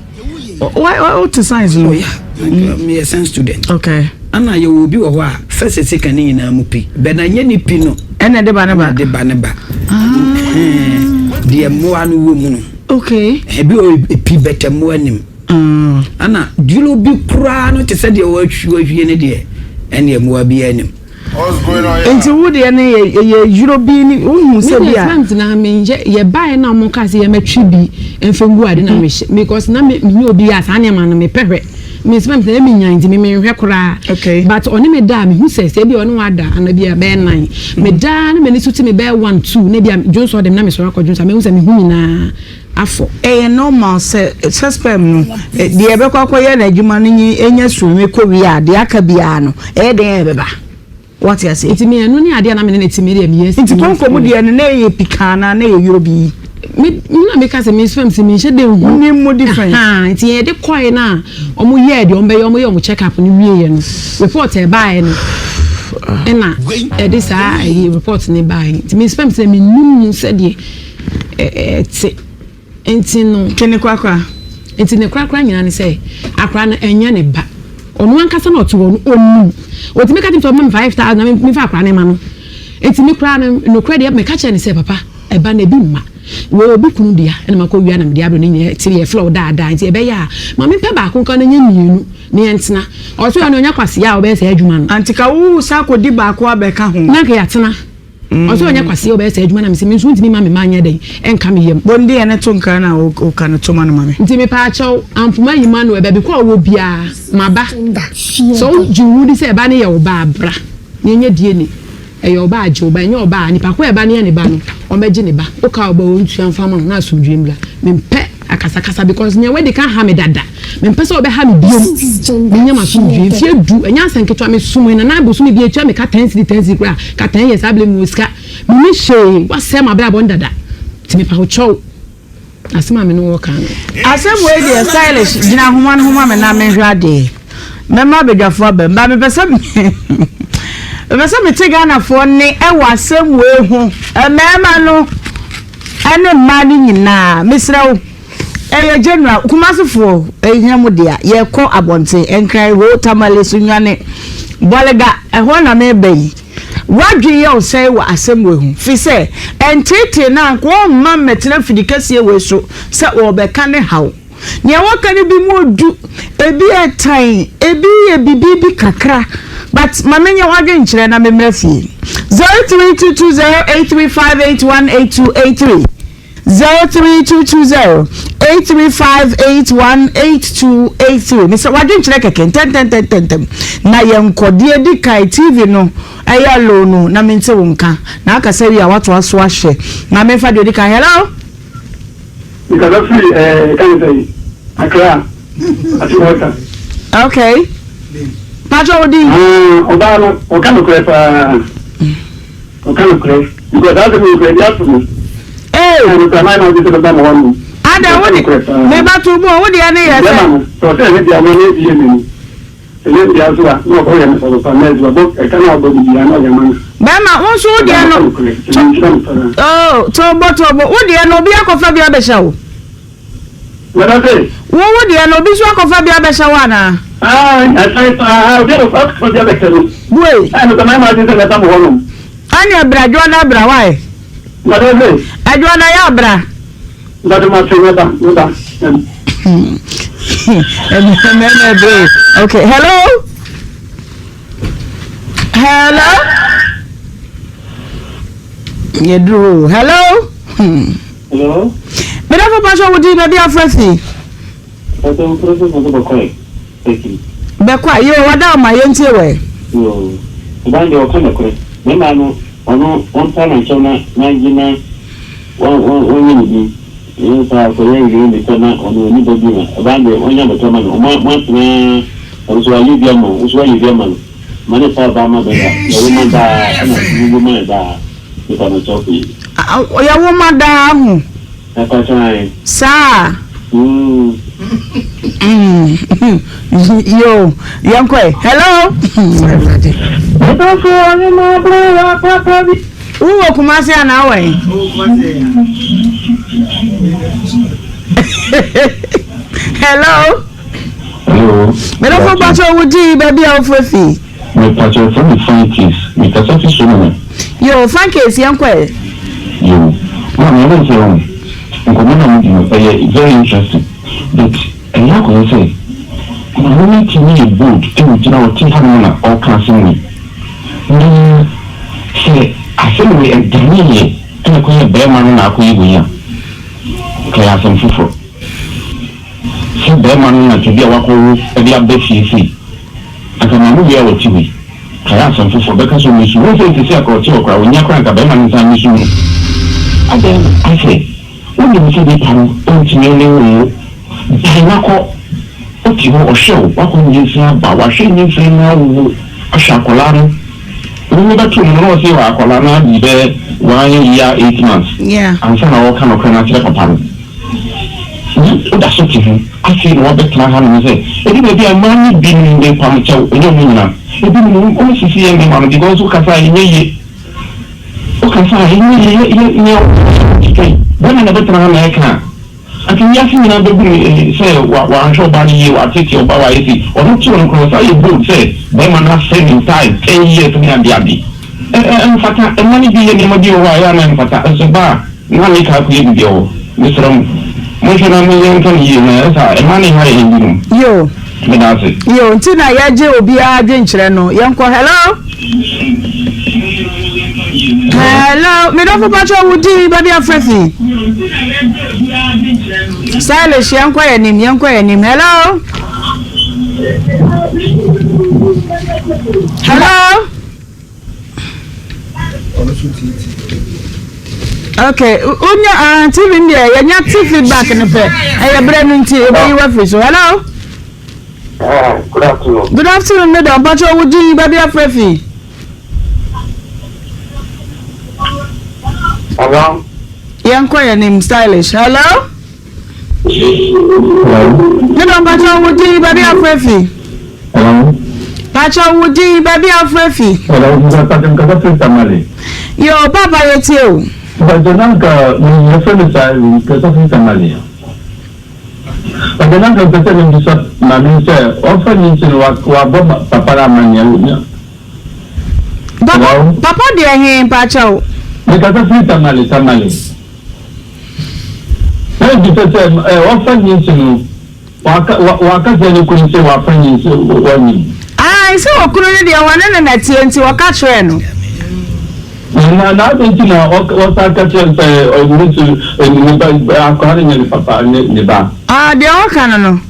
Wote science no? Oh yeah, meyɛ science student. Okay. Ana yɛwɔ obi wɔ hɔ a first second ne nyinaa mu pi. Bɛ na nyɛ ne pi no. Ɛna ɛde ba ne ba. Ɛna ɛde ba ne ba. Deɛ mmoa no wɔ mu no. Okay. Ebi wɔ epi bɛtɛ mmoa nim. Ana duro bi koraa no te sɛ deɛ wɔahwie no deɛ ɛne mmoa bi anim. Nti wo deɛ no yɛ yɛ yuro bi ni wohu sɛ bi a. Me deɛ na me yɛ yɛ baeɛ na wɔn kaa sɛ yɛ mɛtwe bi mfa ngu ade na mehyɛ because na me menyɛ obi a saa nneɛma no mepɛ hwɛ me sɛ me me nya nti me menhwɛ koraa. Okay. But ɔne me da a mehu sɛ sɛ ebi a ɔne wada ana bi a bɛyɛ nine me daa na m'ani so te me bɛyɛ one two na ebi a dwonsɔ de me na mesɔre akɔ dwonsɔ a mehu sɛ me ho nyinaa afɔ. Ɛyɛ normal sɛ sɛ sperm no deɛ ɛbɛkɔ akɔyɛ n'adwuma no nye nya sumi kɔ wie a deɛ aka biara no ɛyɛ dɛn a ɛbɛba wate aseɛ. Nti me ɛno ne adeɛ a na me ne no te me deɛ meyɛ. Nti kɔnkɔ mu deɛ no na ɛyɛ pikaa anaa na ɛyɛ yorobii? Me na meka sɛ me sperm sɛ menhyɛ da nhu. Wonim mu difference? Ahaa nti yɛde kɔe no a wɔn yɛɛ deɛ wɔn bɛyɛ wɔn yɛ wɔn check up no wieɛ no report a ɛbaeɛ no ɛna ɛde saa ɛyi report no baeɛ nti me sperm sɛ mennim mu sɛdeɛ ɛte. Nti no. Nti ne korakora. Nti ne korakora nyinaa ne sɛ, akora no ɛnyɛ ne ba. Ɔno ankasa na ɔte hɔ no, ɔnnim. Ɔtumi ka kyerɛ me sɛ ɔbɛma me 5,000 na memfa akora no mma no. Nti me koraa no, nokorɛ deɛ meka kyerɛɛ no sɛ, papa, ɛba no ebi mma. Wei obi kunu dea ɛna makɔwia na mede abrɛ no nyinaa tiri yɛ flɔw daadaa nti ɛbɛyɛ a ma mempɛ baako nka no nyɛ mmienu na yɛntena. Ɔse ɔno ɔnyɛ kwasea a ɔbɛyɛ saa adwuma no. Anti ka wo san kɔdi baako abɛka ho. Na anka yɛatena. Ɔsɛ ɔnyɛ kwasea ɔbɛyɛ saa adwuma na mese me nso wontumi mma me mma nyɛ dɛn ɛnka me yam. Bɔ deɛ ne to nkra na woka no to ma no ma me. Nti mepaakyɛw ampoma yi ma no ɛ baabi kɔ a ɔwɔ biara maba sɛ wogye wo ho di sɛ ɛba no yɛ wo ba a bra na yɛnyɛ DNA ɛyɛ wo ba a gye wo ba ɛnyɛ wo ba a nipa ko a ɛba no yɛ ne ba no ɔmmɛgye ne ba woka wo ba ɔntua mfa ma wo na asomdwie mbra mempɛ akasakasa because nea wadi kan ha me dada mempɛ sɛ ɔbɛha me biom menya m'asomdwie mfie du ɛnyɛ asɛm ketewa mesom yi nana bosome bi etua me ka ten cedi ten cedi koraa ka ten years abere mu wɔ sika menni hwee wasɛe m'abrabɔ no dada nti mepa wo kyɛw asɛm a me ne wo ka no. Asɛm wei deɛ stylish gyina ahoma no ho ma me na menhwɛ adeɛ mɛma abadwafoɔ aba mu ba mepɛ sɛ mepɛ sɛ mete Ghanafoɔ nne ɛwɔ asɛm wei ho mmarima no Ɛne mmaa no nyinaa mesrɛ wo ɛyɛ general Kumasi foɔ ɛnyɛ mo dea yɛkɔ abɔnten Nkran Ho Tamale Sunyani Bɔlega ɛhɔ na meba yi wadwen yɛ wo sɛe wɔ asɛm wei ho fi sɛ ɛnteetee no anka ɔmma mmɛtena fidi kɛseɛ wei so sɛ ɔrebɛka ne haw. Nea wɔka no bi mu odu, ebi yɛ tan, ebi yɛ bibi bi kakra but ma menyɛ w'adwenkyerɛ na memmra fie. 03220835818283 03220835818283 mesɛ w'adwenkyerɛ kɛkɛ ntɛntɛntɛntɛntɛm na yɛnkɔ. Deɛ edi kan TV no ɛyɛ low no na mente wo nka na akasa wie a woatoa so ahwɛ. Ma memfa deɛ odi kan. Hello. Mekasa firi ɛɛ yɛka ne sɛn Accra Achimota. Okay. Patrɔ wo din? Ah, ɔbaa no ɔka nokorɛ paa. Ɔka nokorɛ because saa asɛm yi nokorɛ bi ato no. Ee. Ɛna nokorɛ aman na ɔgye sɛ bɛba ma hɔ no. Ada wo de me ba to mu o wo deɛ ne yɛ sɛ. Bɛma no sɛ ɔsɛ ne deɛ ɔma ne yɛ n'ani. Ɛnyɛ dea nso a, na ɔyɛ no papa na ɛdze ɔbɔ ɛka na ɔbɔ biribiara na ɔyɛ ma no. Bɛrima, wo nso wo deɛ no. Oh, tobo tobo, wo deɛ no obi akɔfa bi abɛhyɛ wo. Mɛda se. Wo wo deɛ no obi nso akɔfa bi abɛhyɛ wo anaa? Ah, ɛsan paa, obi akɔfa bi abɛhyɛ no. Bue. Ɛɛ, mepɛ mayɛ m'adwene sɛ mɛba mo hɔnom. Ɛnneɛ bra, Adwoada bra, why? Mɛda se. Adwoada yɛ abra. Mɛde mate mɛba mɛba. Mɛmɛ bere. Okay, hello. Hello. Yɛduru hello. Hmm. Hello. Mɛdafo pasɔ wo di baabi afrɛ fi. Bɛkɔ a yoo wada ɔma yɛntie wɛ. Yoo ɔbaa deɛ ɔka nɔkorɛ bɛma no ɔno ɔmpa na nkyɛw na na gye na wɔnyɛ ne bi ɛnyɛ saa akɔyɛ awie ne sɛ na ɔno ɔni ba bi ma ɔbaa deɛ ɔnyɛ abotɔ ma no ɔmo mo atena ɔno so wayɛ bi ama wo so wayɛ bi ama no ma ne fa ɔbaa ma bɛda yɛwo ma daa ɛna wuwo ma daa nipa no kyɛw pii. Yɛwo ma daa ho. Ɛpakyɛw. Saa. Mm. Yo, yɛnkɔ ɛ. Hello. Awurade. Ɔdɔfo ɔne m'aberewa papa bi. Wowɔ Kumasi anaa wɔ he? Hello. Hello. Medɔfo pakyɛ wo din baabi a wofrɛ fi. Mepakyɛ frɛ me Frankis. Mekasa fi Solomon. Yo, Frankis yɛnkɔ ɛ. Yoo maame ɛbɛn sɛ wahu nkɔmɔ no a modi no ɛyɛ very interesting but ɛyɛ akɔyɛ sɛ maame no tumi yɛ bold ɛna ogyina ɔte hanom na ɔka asɛm wei na sɛ asɛm wei ɛdane yɛ ɛna ɛkɔyɛ bɛɛma no na akɔyɛ wei a nka ɛyɛ asɛm foforɔ sɛ bɛɛma no na nka bi a wakɔwo ɛde aba fie sei anka maame wei a ɔte hɔ yi. Kae asɛm foforɔ, bɛka sɛ ɔmmesu. Wohu sɛ seesei anka ɔte hɔ koraa, ɔnnya koraa anka barima no nsa mmesu no. Adɛn na asɛ wonim sɛ nipa no ɔntumi ne wo nwo? Gyae na kɔ. Wote hɔ, ɔhwɛ wo, woakɔ nyinsɛn aba, wahwɛ nyinsɛn no awo wo, ahwɛ akwadaa no. Wo ho bɛto no no na ɔse akwadaa no adi bɛyɛ one year 8 months ansa na ɔreka nokorɛ no akyerɛ papa no. Na woda so te ho. Afei na wɔabɛtena hanom sɛ ɛdu baabi a mmaa no binom mepam kyɛw, ɛnyɛ wɔn nyinaa, ebinom wɔn sisi yɛ mmarima no because wokasa a ɛnyɛ yie, wokasa a ɛnyɛ yie, yɛ yɛ nea wokeka yi, bɛrima na ɛbɛtena ha na ɛka a, anka wiase nyinaa bɛhu no eh, sɛ wa wanhwɛ ɔbaa no yie, watete ɔbaa wayɛ sei, ɔno te ɔno koraa ɔsan yɛ bold sɛ bɛrima no asɛe ne entire 10 years ne adeade. Ɛ ɛ ɛmfata, mma no bi yɛ nneɛma bi wɔ hɔ a ɛyɛ a na ɛmfata, nso ba a na meka akɔyɛ biribi wɔ hɔ. Mesrɛ mo, monhwɛ na monyɛ nka no yie na ɛyɛ saa a, mma no nha yɛn binom. Yo. Meda ase. Yo, nti na yɛgye obiara adwenkyerɛ no. Yɛnkɔ, hello? Hello, me dɔfo patrɔ wo din baabi afrɛ fi. Stylish, yɛnkɔ yɛn anim, yɛnkɔ yɛn anim. Hello? Hello? Okay, unya uh, ah, TV no deɛ yɛnya te feedback no pɛ ɛyɛ berɛ no nti ɛbɛyi wafiri so. Hello? Good afternoon. Good afternoon, me dɔm patro wo din baabi afrɛ fi. Hello? Yɛnkɔ yɛn anim stylish. Hello? Hello. Me dɔm patro wo din baabi afrɛ fi. Hello. Patro wo din baabi afrɛ fi. Hello, Mpatwa nkasa firi Tamale. Yo, papa yɛ tie o. Mpatwa na nka yɛfrɛ me saa nkasa firi Tamale. Mpatwa na nka mpɛ sɛ mebisa maame no sɛ ɔmfa nyinsɛn no wabɔ papa no amanneɛ. Papa, papa deɛ he mpakyɛw. Mekasa firi Tamale, Tamale. Na mebisa sɛ ɔmfa nyinsɛn no Waka wa waka kyerɛ ne kunu sɛ wafa nyinsɛn wanyim. Ae sɛ okunu no deɛ wɔne no na ɛteɛ nti ɔka kyerɛɛ no. Na na adɛn nti na ɔka ɔsan ka kyerɛ no sɛ ɔno nso ne ba akwadaa no nyɛ ne papa ne ne ba. Ah deɛ ɔka no no.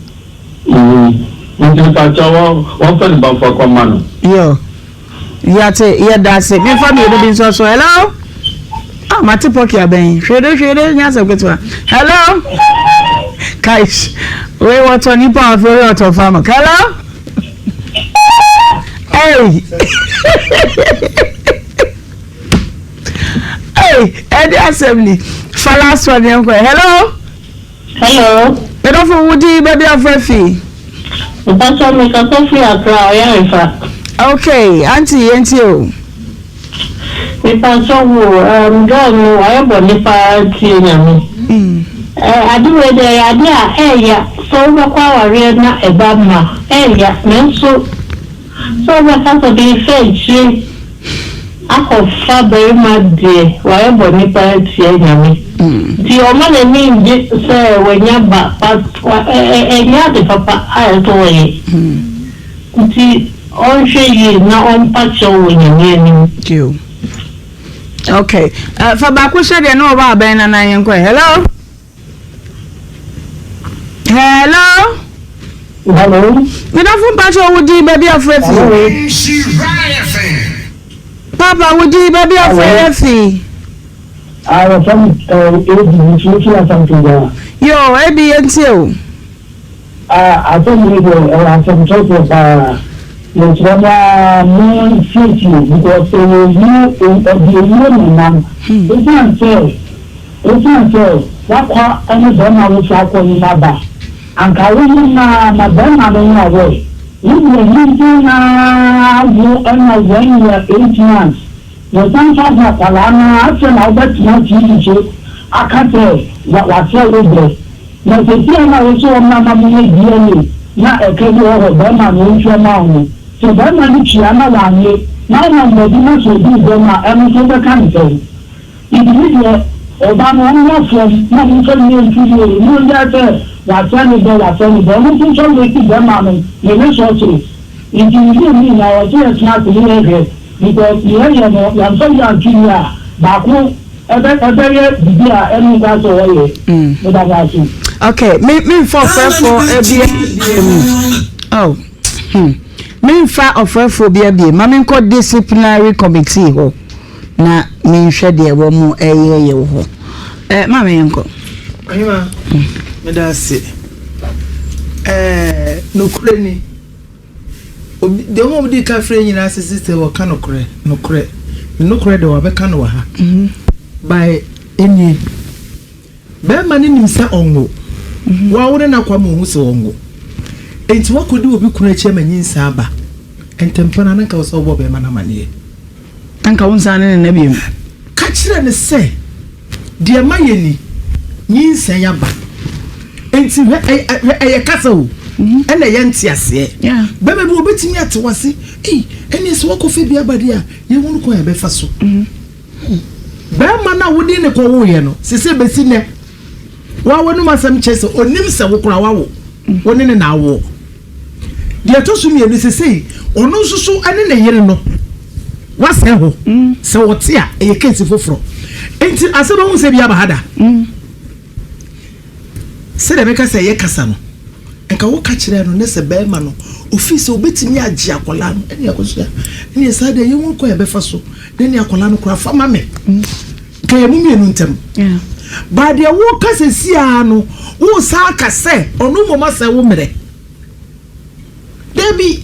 Mm nti mepakyɛw wɔ wɔmfa ne ba mfa kɔma no. Yo. Yɛate, yɛda ase. Memfa mmienu bi nso so. Hello? Ah, mate pɔki abɛn. Hwere hwere nyɛ asɛm ketewa. Hello? Kaish. Wei wɔtɔ nipa a afei wei wɔtɔ fama. Hello? Hey. Hey, ɛde asɛm ni. Fa last one yɛn kɔ. Hello? Hello. Medɔfo wo din baabi afrɛ fi. Mpatsɔ me kasa firi Accra Ɔyarefa. Okay, auntie yɛn tie o. Mepatsɔ wo um, girl no wayɛ bɔne paa tie nyame. Mm. Eh, ade wei deɛ ɛyɛ ade a ɛɛya sɛ wobɛkɔ awareɛ na ɛba mma ɛɛya nanso Sɛ wobɛka sɛ merefa akyire akɔfa barima deɛ wayɛ bɔne paa atia Nyame nti ɔma n'ani ngye sɛ wanya ba but ɛnyɛ ade papa a ɛsɛ ɔyɛ nti ɔnhwɛ yie na ɔmpa kyɛw wɔ Nyame anim. Okay, uh, fa baako hyɛ deɛ na ɔba abɛn na nan yɛn kɔ. Hello. Hello. Hello. Medafo mpakyɛ wo din baabi afrɛ fi. Papa wo din baabi afrɛ fi. Ayɔfɛ mi ebi nso fi asante gaa. Yo ebi yɛn tie o. Asɛm yi deɛ ɛyɛ asɛm tɔtɔ paa. Yɛkyerɛ mo a mo nsiesie because ɛyɛ owuo ɛde owuo na ɛnam. Ɛsiane sɛ Esiane sɛ woakɔ ne barima no so akɔnyem aba, anka wo yem no ara ma barima no ho awɔe. Wo deɛ nyinsɛn no ara wo na one year 8 months na ɛsan nso ahwɛ akwadaa no ara afei na wobɛtena TV so aka sɛ wasɛe wo berɛ. Na seesei a na wo sɛ ɔmmra ma monyɛ DNA na ɛka bi wɔ hɔ barima no ɔntua ma wo no, sɛ barima no tua na wannye na wonam baabi na sɛ ɔdi wo dɛm a ɛno nso wobɛka no sɛn? Nti me deɛ ɔba no ɔmmra fam na momfa no nyɛ ntu yie, mongyae sɛ wasɛe ne dɔ wasɛe ne dɔ, ɔno nso nsɔre mɛsi bɛrima no ne resources. Nti ne mmienu nyinaa ɔsɛ yɛtena ase ne yɛhwɛ because nea yɛyɛ no yɛamfa yie anto yie a baako ɛbɛ ɛbɛyɛ biribi a ɛno nkwa sɛ ɔyɛ. Meda mo ase. Okay, me me nfa ɔfrɛfoɔ ebia mu. Oh, hmm. Me nfa ɔfrɛfoɔ bi abie. Ma me nkɔ disciplinary committee hɔ na me nhwɛ deɛ wɔn ɛyɛ yɛ wɔ hɔ. Eh, ma me nkɔ. Ɔhema, meda ase. Eh, nokorɛ ni. Obi, deɛ wɔn a wɔdi ka frɛ nyinaa sisi sɛ wɔka nokorɛ, nokorɛ. Ne nokorɛ deɛ wɔabɛka no wɔ ha. By enie. Bɛrima no nim sɛ ɔnwo. Wawo ne n'akɔ ama ohu sɛ ɔnwo. Enti wakɔdi obi kunu akyi ama nyinsɛn aba. Ntɛmpa no ara na nka ɛwɔ sɛ wobɔ bɛrima no amaneɛ. Na nka wonsan ne no nna bio. Ka kyerɛ no sɛ, Deɛ mayɛ ni, nyinsɛn aba. Enti hwɛ, hwɛ, ɛyɛ kasa o, ɛna ɛyɛ nteaseɛ. Bɛrima bi ɔbɛtumi ate wo ase, ei, ɛnneɛ sɛ woakɔfa bi aba deɛ a, yɛhunu kwan a yɛbɛfa so. Barima no a wode no kɔwoeɛ no, seesei bɛsi nnɛ, woa w'anom asɛm kyerɛ sɛ ɔnim sɛ wo koraa woawo, wo ne no na awoɔ. Deɛ ɛtɔ so mmienu, seesei ɔno nso so ne ne yere no, woasɛe hɔ. Sɛ ɔte a, ɛyɛ keesi foforɔ. Enti asɛm ahu sɛ bi aba ha da. Sɛdeɛ mɛka sɛ ɛyɛ kasa no, nka woka kyerɛɛ no ne sɛ barima no, ofii sɛ obetumi agye akwadaa no, ɛne akosua, ɛne saa deɛ yɛhu kwan a yɛbɛfa so, na ɛne akwadaa no koraa fa ma me. Nka yɛn mu mmienu ntam. Baa deɛ woka sɛsi ara no, wosan aka sɛ ɔno mmom asɛe wo mmerɛ. Dabi,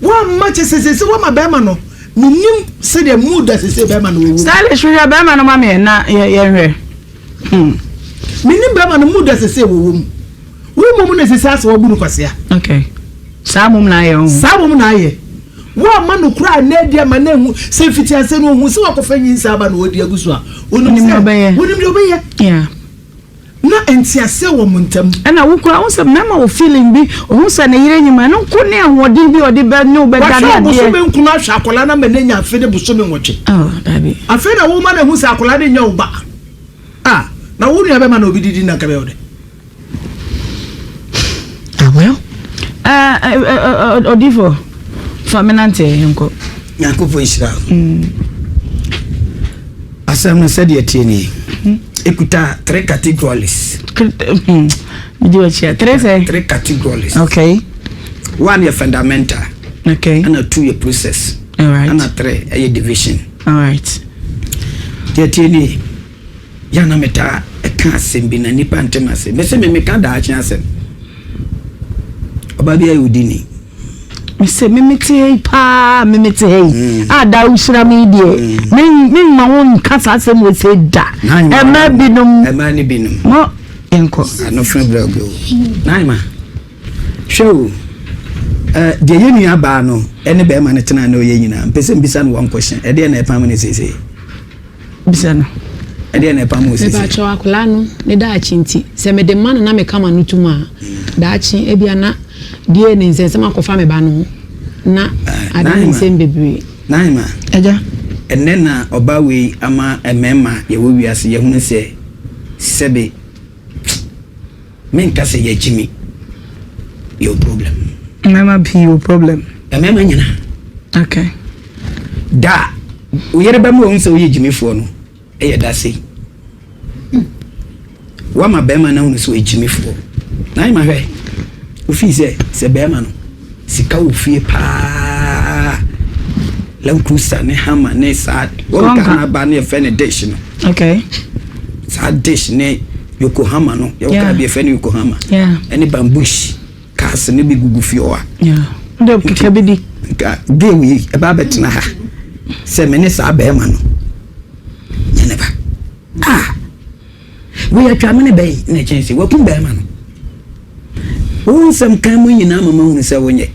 woamma kyɛ sɛ sɛsi woama barima no, menim sɛdeɛ mood a sɛsi barima no wɔ mu. Stylish hwehwɛ barima no ma me na yɛnhwɛ. Hmm. Menim bɛrima no mood a sɛsɛ wɔwɔ mu. Wo mmom na sɛsɛ asɛ wabu no kwasea. Okay. Saa mmom na ayɛ ho. Saa mmom na ayɛ. Woamma no koraa na adi ama no ahu sɛ mfitiaseɛ no ɔhu sɛ wakɔfa nyinsɛn aba na ɔredi agu so a, wonim sɛ wonim deɛ ɔbɛyɛ. Yeah. Na nteaseɛ wɔ mo ntam. Ɛna wo koraa wohu sɛ mmarima wɔ feeling bi, ohu sɛ ne yere nyim a, ɛno nko ne ahoɔden bi a ɔde bɛ ne wo bɛda ne Wahwɛ adeɛ. bosome nkron ahwɛ akwadaa no ama no anya afe ne bosome nwɔtwe. Oh, dabi. Afei na woma no ahu sɛ akwadaa no nyɛ wo ba. Ah, na wo nua bɛma na obi didi na nka bɛyɛ wo dɛ. Ah, well. Uh, uh, uh, Odifo, fa me nante nkɔ. Nyankopɔn nhyira wo. Mm. Asɛm no sɛdeɛ ɛteɛ nie. Ɛkuta three categories. Medi w'akyi a. Three sɛ? Three categories. Okay. One yɛ fundamental. Okay. Ɛna two yɛ process. Alright. Ɛna three ɛyɛ division. Alright. Deɛ ɛteɛ nie. Yɛ a na metaa ka asɛm bi na nnipa nte m'ase. Mese me meka daakye asɛm. Ɔbaa bi ayɛ odini. Mese me mete ha yi paa me mete ha yi mm. a daa wohyira me yi deɛ mm. me mma wo nka saa asɛm wɔ sɛ da. Ɛma binom. Ɛma ne binom. Mo yɛnkɔ. Anofra brɛ go. Naima hwɛ o. Eh, deɛ yɛ nua baa no ɛne bɛrima no tena na ɔyɛ nyinaa mpɛ sɛ mbisa no wɔn kɔhyɛn ɛdeɛ na ɛpam ne seesei. Bisa no. Ɛdeɛn na ɛpam wo sisi? Mepakyɛw, akwadaa no ne daakye nti, sɛ mede ma no na meka m'ano tom a, daakye ebia na deɛ ne nsɛnsɛm akɔfa me ba no ho na ade ne nsɛm bebree. Naima, Agya. Ɛnnɛ na ɔbaa wei ama mmarima yɛwɔ wiase yɛhunu sɛ sɛbe Menka sɛ yɛagyimi, yɛwɔ problem. Mmarima pii wɔ problem. Mmarima nyinaa. Okay. Da a wo yere bɛma wahu sɛ woyɛ gyimifoɔ no, ɛyɛ da sei. Woama bɛrima no ahunu sɛ ɔyɛ gyimifoɔ. Na ayɛ ma hwɛ, wofii sɛ sɛ bɛrima no sika wɔ fie paa, Land Cruiser ne Hammer ne saa, wɔn Ghana ba ne yɛfrɛ no dish no. Okay. Saa dish ne Yokohama no, yɛwɔ kaa bi yɛfrɛ no Yokohama. Ɛne bambush cars no bi gugu fie hɔ a. Ndɛ keka bi di. Nka game yi ɛba abɛtena ha sɛ me ne saa bɛrima no nyɛ ne ba. Ah! Wei atwa me ne bɛyi na ɛkyɛn sɛ wakum bɛrima no. Wo nsɛm kan mu nyinaa ma mahunu sɛ wonyɛ.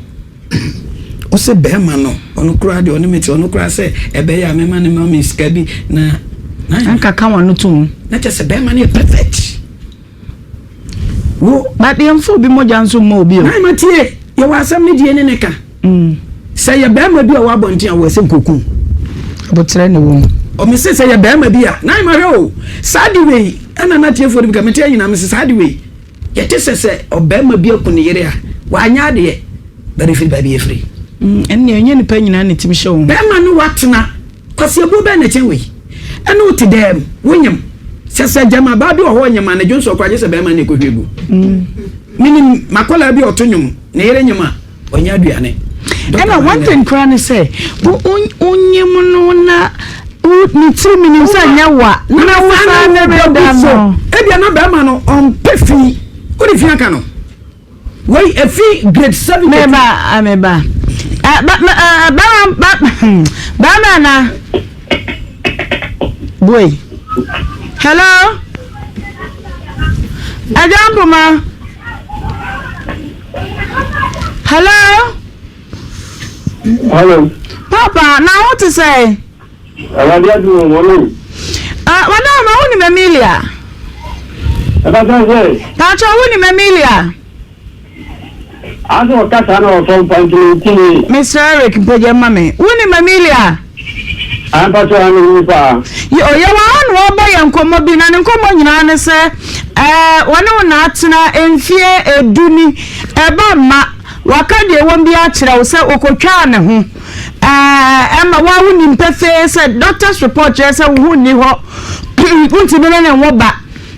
Ɔsɛ bɛrima no, ɔno koraa deɛ ɔne me te, ɔno koraa sɛ ɛbɛyɛ a mɛma no ma me sika bi na. Anka ka wɔn no to mu. Na kyerɛ sɛ bɛrima no yɛ perfect. Wo. But yɛmfa obi mogya nso mma obi o. Na ma tie, yɛwɔ asɛm ne die ne ne ka. Sɛ yɛ bɛrima bi a ɔwɔ abɔnten a wɔ sɛ nkoku. Aboterɛ ne wɔ mu. Ɔmese sɛ yɛ bɛrima bi a, na mahwɛ o, saa de wei, ɛna na tiefoɔ no bi ka, mete anyina, mese saa de wei, yɛte sɛ sɛ ɔbɛrima bi aku ne yere a, wanyɛ adeɛ, but ɛfiri baabi ɛfiri. Ɛnneɛ ɛnyɛ nipa nyinaa na ɛtumi hyɛ wɔn ho. Bɛrima ne watena, kwasiabuo bɛn na ɛkyɛn wei? Ɛne wo te dɛm, wonyem, sɛ sɛ gyama baa bi wɔ hɔ ɔnyem a, ne dwonsɔ koraa gye sɛ bɛrima na ɛkɔhwie gu. Menim makwadaa bi a ɔto nnwom, ne yere nyem a, ɔnyɛ aduane. Ɛna one thing koraa ne sɛ wonyim no na ne tiri menim sɛ nyɛ wa na wo saa ne bɛda no. Ebia na bɛrima no ɔmpɛ fi wode fi aka no wei efi grade 7. Meba meba bɛrima bɛrima na boy hello ɛgya mpoma. Hello. Hello. Papa, na wo te sɛ? Awurade adum wɔ wɔn o. Ah, madam, ma wo nim Emilia? Ɛba sɛ sɛ. Paatwa wo nim Emilia? Ase ɔkasa na ɔfɔ mpa ntumi ntumi. Mr. Eric mpagya ma me. Wo nim Emilia? Ampakyɛw ano nyi paa. Yo, yɛwɔ ha na wɔrebɔ yɛn nkɔmmɔ bi, na ne nkɔmmɔ nyinaa ne sɛ, ɛɛ, wɔne wo na atena mfeɛ edu ni, ɛba mma, waka deɛ ɛwɔ mu bi akyerɛ wo sɛ ɔkɔtwaa ne ho, ɛɛ, ɛma wo a wonim pefee sɛ doctor's report kyerɛ sɛ wo ho nni hɔ, wontumi ne ne nwo ba.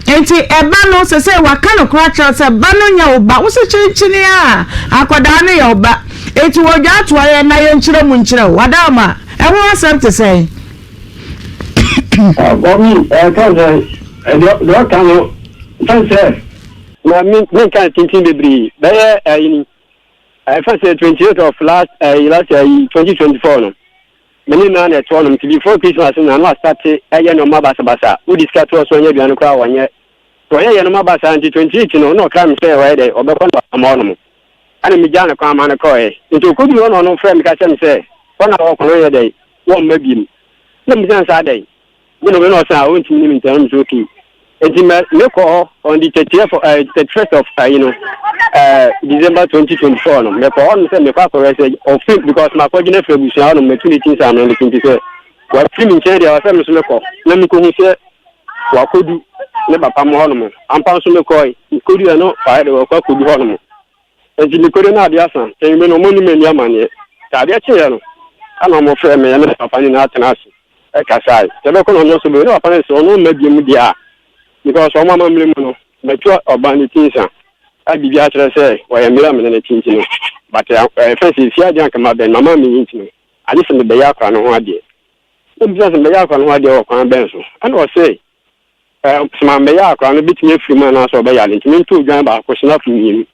Enti ɛba no, sɛsɛ waka no koraa kyerɛ wo sɛ ba no nyɛ wo ba, wo se kyerekyene a, akwadaa no yɛ wo ba. Enti wɔdwa atoa yɛn na yɛnkyerɛ mu nkyerɛ wo. Wadaama, ɛho asɛm te sɛn? Bɔbi, ɛka sɛ, deɛ ɔka no, fɛn sɛ, na menka no tenten bebree, bɛyɛ ɛyi ni, ɛfɛ sɛ 28 of last, ɛyi last ɛyi 2024 no, me ne naa na ɛtoɔ nom, nti before Christmas na ano asate ɛyɛ nneɛma basabasa, wodi sika toɔ so ɔnyɛ aduane koraa wɔnyɛ, wɔyɛ yɛ nneɛma basaa nti 28 no, na ɔkra me sɛ ɔyɛ dɛ, ɔbɛkɔ na ama ɔnom. Ɛna megyaa no kwan maa no kɔɔɛ. Nti ɔkɔduruu hɔ na ɔno frɛɛ me ka kyerɛɛ me sɛ, hɔ na ɔɔkɔ no ɔnyɛ dɛn, wɔmma biom. Na mebisa no sɛ adɛn? Me na ɔno ɔse a ɔntumi ne me ntena, na mese okay. Nti mɛ mekɔɔ hɔ on the 30th of, eh, 31st of ayi no, eh, December 2024 no, mekɔɔ hɔ nom sɛ mekɔ akɔhwɛ sɛ ɔfiri, because makɔgye no afiri abusua hɔ nom, matu ne ti nsa ano no so nti sɛ wafiri me nkyɛn deɛ ɛwɔ sɛ me nso mekɔ na mekɔhu sɛ wakɔdu ne papa mo hɔnom. Ampa nso mekɔe, mekoduiɛ no wayɛ dɛ wakɔ akɔdu hɔnom. Enti mekodu no adeɛ asa, nti anwummerɛ no wɔnni m'ani amanneɛ. Nti adeɛ kyeeɛ no, ɛna wɔfrɛɛ me ne me papa nyinaa tenaa ase kasae. Sɛ ɛbɛkɔ na ɔno nso bɛwu. Ne papa no se ɔno mma biom deɛ a, because wɔn amammerɛ mu no, matu ɔbaa no ti nsa a biribi akyerɛ sɛ wɔyɛ mmerɛ a me ne no te nti no. But ɛfɛn sɛ efie adeɛ anka mabɛn, mama menyi nti no, agye sɛ mebɛyɛ akora no ho adeɛ. Na mebisa sɛ, Mɛyɛ akora no ho adeɛ wɔ kwan bɛn so? Ɛna ɔse, Ɛɛ, sɛ mammɛyɛ a, akora no bɛtumi afiri mu anaasɛ ɔbɛyare, nti mentɔ odwan baako, hynapo mmienu.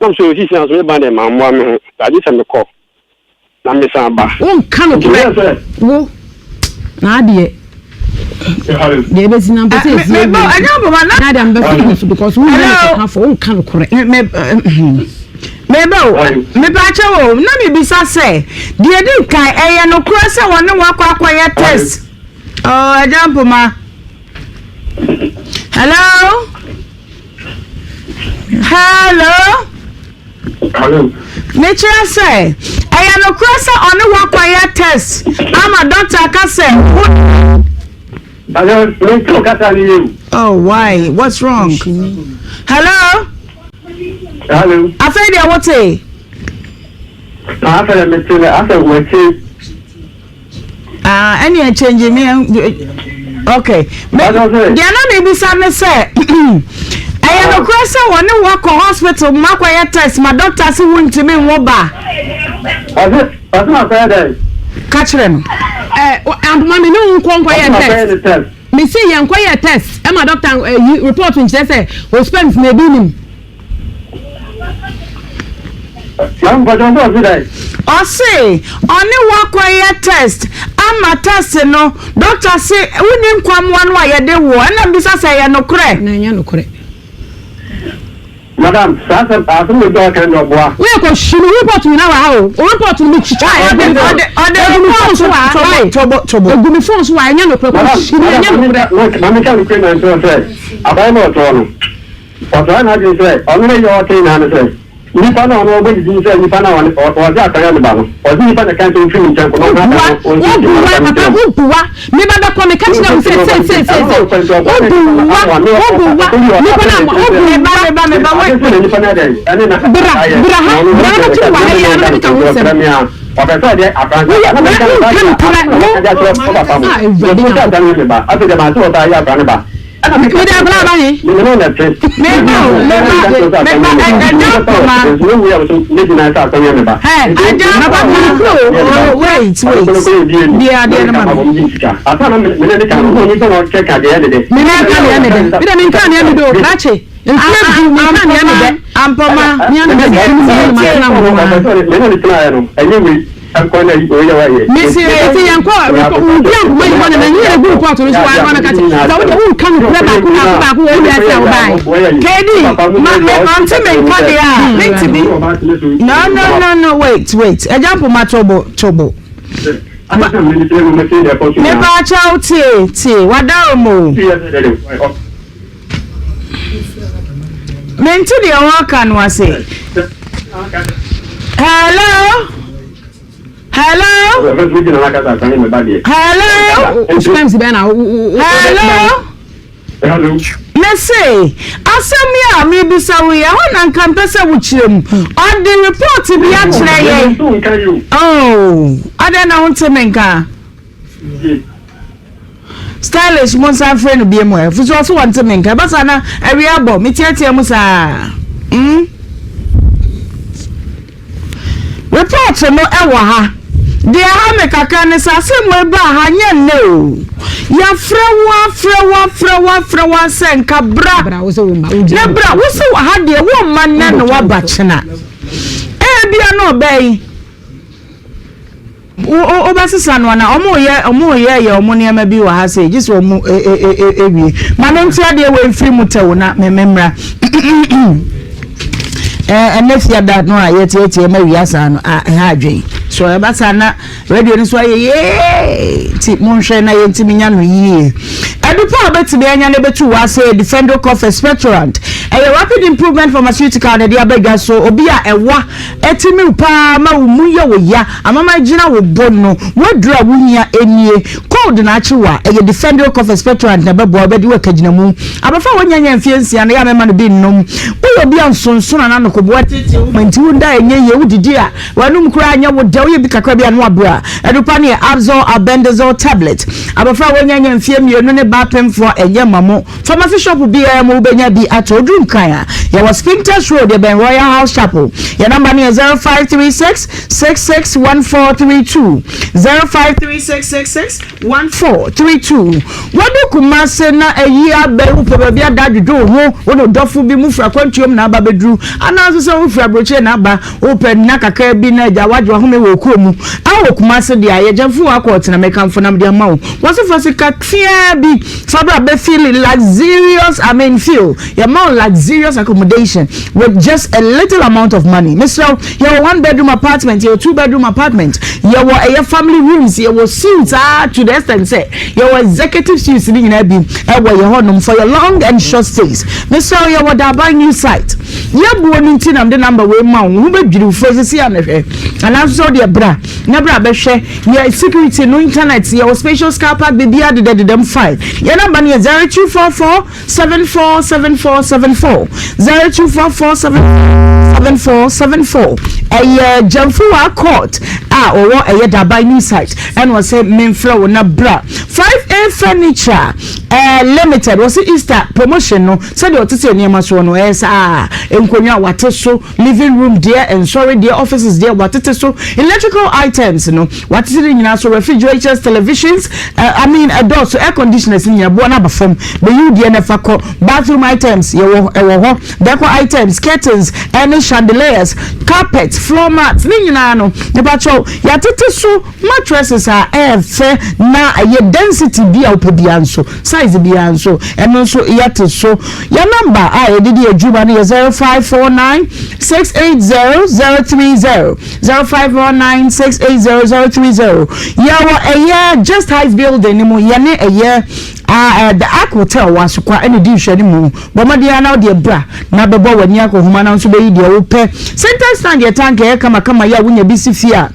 Na mesɛ, Osisi nanso me ba deɛ mammoa me ho, agye sɛ mekɔ na mesan ba. Wonka Nti nokorɛ meyɛɛ sɛ. wo na adeɛ deɛ ɛbɛsi na mpɛ sɛ ɛsi Me ba ɛnyɛ ɔbɛma na. Na adeɛ mbɛfa no so because wo nyɛ no kɔka fo wonka nokorɛ. Me me ba o me pa kyɛ o na me bisa sɛ deɛ di kan ɛyɛ nokorɛ sɛ wɔne wakɔ akɔyɛ test oh ɛgya mpoma hello hello. Hello. Mekyerɛ sɛ, ɛyɛ nokorɛ sɛ ɔne wo akɔyɛ test ama doctor aka sɛ wo. Hello, mente wo kasa no yie o. Oh, why? What's wrong? Hello? Hello. Afei deɛ wote? Afei deɛ mete no, afei wɔakyɛ. Ah, ɛne ɛkyɛngye me okay. Me deɛ na mebisa ne sɛ ɛyɛ nokorɛ sɛ wɔne wo akɔ hospital ma akɔyɛ test ma doctor se wontumi nwo ba? Ɔse ɔse makɔyɛ dɛn? Ka kyerɛ no. Ɛ ampoma me ne wo nkɔ nkɔyɛ test. Me se yɛn nkɔyɛ test ɛma doctor ɛyi report nkyerɛ sɛ o sperms na ebi nim. Ɔse ɔne wo akɔyɛ test ama test no doctor se wonni nkwamoa no a yɛde woɔ ɛna mbisa sɛ ɛyɛ nokorɛ? Na ɛnyɛ nokorɛ. Madam, saa asɛm asɛm na obi aka no ɔboa. Woyɛ kɔ hwi no report nyinaa wɔ ha o. O report no mi twitwa yɛ egu mi phone so wɔ ha. Tobo tobo. Egu mi phone so wɔ ha ɛnyɛ nokorɛ kɔ hwi no ɛnyɛ nokorɛ. Madam, maame ka nokorɛ na nkyerɛ sɛ aban na ɔtɔɔ no. Ɔtaa n'adwene sɛ ɔno ne yɛ ɔtee naa ne sɛ. Nipa no a ɔno ɔbɔ ne din sɛ nipa no a ɔne ɔdze akɔyɛ ne ba no, ɔdze nipa na ɛka sɛ ɔmfiri ne nkyɛn nkɔ na ɔmmra Wobua, dan no ɔnsiesie wobua, n'asɛm papa, nkyerɛ no. wobua. Me ba bɛkɔ, meka kyerɛ wo sɛ sei, sei, sei, sei. Wobua, wobua, nipa no a, wobua. Meba, meba, meba, wait. Bra, bra ha, bra na bɛto wɔ ha yi ara na bɛka ho nsɛm. Woyɛ, wonka nokorɛ, wo. Ah, Awurade Nyankopɔn. Mede akwadaa aba he? Meba o, meba, meba, agya mpoma. Hey, agya mpoma. Oh, wait, wait. Bie adeɛ no ma me. Mene nka nea me dɛ. Mede menka nea me dɛ o, krakye. Mfie du menka nea me dɛ. Ampoma. Nea me dɛ du mu na matena ho a. Mese. Eti yɛn kɔ obi a nkoma yi hɔ na na yɛn egu report no so wɔn ano ka kyerɛ sɛ wode wonka no korɛ baako baako baako wɔ wiase a wobae. Kedi, ma me ɔnte me nka deɛ a mentumi. No no no no wait wait agya mpoma tobo tobo. Mepa kyɛw tie tie wadarom o. Mente deɛ wɔreka no ase. Hello? Hello? Hello? Hello? Mese, asɛm yi a mebisa wo yi, ɛhɔ na nka mpɛ sɛ wokyerɛ mu. Ɔde report bi akyerɛ yɛn. Oh, adɛn na wonte me nka? Stylish mo nsan frɛ no bie mu ɛ firi sɛ ɔso wɔnte me nka ɛba saa na awia abɔ meteatea mu saa mm. Report no ɛwɔ ha deɛ ɛha me kakra ne sɛ asɛm wei baa ha nyɛ nnɛ o yɛafrɛ wo afrɛ wo afrɛ wo afrɛ wo asɛ nka bra na bra wo sɛ wɔ ha deɛ womma nnɛ na woaba kyena ebia na ɔbaa yi Wo wo wobɛsesa no anaa? Wɔn reyɛ wɔn reyɛ yɛ wɔn nneɛma bi wɔ ha sei gye sɛ wɔn e e e e ewie. Ma me nte adeɛ wei mfiri mu tɛw na me me mmra. Ɛɛ ɛnɛ fiada no a yɛtiatia ma wia saa no a ɛha adwen. So ɛba saa na radio no so ayɛ yee nti monhwɛ na yɛntumi nya no yie. Adupa a wobɛtumi anya no bɛtu wɔ ase Defendo Cough Expectorant. Ɛyɛ Rapid Improvement Pharmaceutical na ɛde aba dwa so obi a ɛwa Ɛtumi wo paa ma wo mu yɛ wo ya, amama gyina wo bo no, w'aduru a wohia nie. Cold na akye wo a, ɛyɛ Defendryl Cough Expectorant na ɛbɛboa wo, ɛbɛde wo akagyinamu. Abɔfra a wanya nya mfeɛ nsia no, yɛ a mɛma no bi nnom. Woyɛ obi a nsonsono anaa anokoboa teetee wo ma nti wonda a ɛnyɛ yie, wodidi a w'anom koraa nyɛ wo dɛ, woyɛ bi kakra bi a na wabrɛ a, aduru pa no yɛ Abzol Albendazole Tablet. Abɔfra a wanya nya mfeɛ mmienu ne ba apemfoɔ, ɛnyɛ mma mo. Pharmacy shop biara mu wobɛnya bi atɔ. Woduru Nkran a, yɛwɔ Spintex Road, yɛbɛn Royal House Chapel. Yɛn nɔmba no yɛ 0536 66 1432, 0536 66 1432. Wodu Kumase na ayi aba yi, wopɛ baabi ada adwodwo wo ho, wo ne wo dɔfo bi mofiri akwantuom na aba bɛduru, anaa nso sɛ wofiri aburokyire na aba, wopɛ nna kakra bi na agya woagye w'ahome wɔ wo kuro mu. Ɛwɔ Kumase deɛ a, yɛgyamfo wɔ akɔ ɔtena mekamfo na mede ama wo. Wɔse fa sika teaa bi fa bra bɛ feel luxurious I mean feel yɛma wo luxurious accommodation with just a little amount of money mesrɛ wo yɛwɔ one bedroom apartment yɛwɔ two bedroom apartment yɛwɔ ɛyɛ family rooms yɛwɔ suites ah to the extent sɛ yɛwɔ executive suites ne nyinaa bi ɛwɔ yɛ hɔnom for your long and short stays mesrɛ wo yɛwɔ Daban new site yɛbuo no nti na mede number wei ma wo ho bɛdwiri wo fo sisi a mehwɛ anaa nso sɛ wodeɛ bra na bra bɛhwɛ Yɛ security no internet yɛwɔ spacious car park biribiara dedadeda mu fine. Yɛn number no yɛ 0244 74 74 74 0244 74 74 Ɛyɛ Gyamfuwa court a ɔwɔ ɛyɛ Daban new site ɛna ɔsɛ memfrɛ wo na bra 5A furniture eh, limited wɔsɛ Easter promotion no sɛdeɛ ɔtete nneɛma soɔ no ɛyɛ saa nkonnwa a wate so Living room deɛ, nsɔre deɛ, offices deɛ, wɔatete so. Electrical items no, wɔatete ne nyinaa so. Refrigerators, televisions, eh, I mean, ɛdɔɔso, air conditioners ne nyinaa, boɔ no aba fam. Bɛyi wo deɛ na ɛfa kɔ. Bathroom items, yɛwɔ, ɛwɔ hɔ. Decor items, curtains, ɛne chandeliers, carpet, floor mats, ne nyinaa no, mepakyɛw, yɛatete so. Mattresses a ɛyɛ fɛ na ɛyɛ density bi a wopɛ biara nso, size biara nso, ɛno nso yɛte so. Yɛn nɔmba a yɛde di adwuma no yɛ 0549 680 030, 0549 680 030. Yɛwɔ ɛyɛ Just Heights building no mu, yɛne ɛyɛ. Ah, The Ark Hotel wɔ Asokwa na ɛdi nhwɛanimu. Bɔ mmɔden ara na wode bra na bɛbɔ w'ani akɔhoma na wo nso bɛyi deɛ wopɛ. Center stand yɛ tank a ɛyɛ kamakama yi a wonya bi si fie a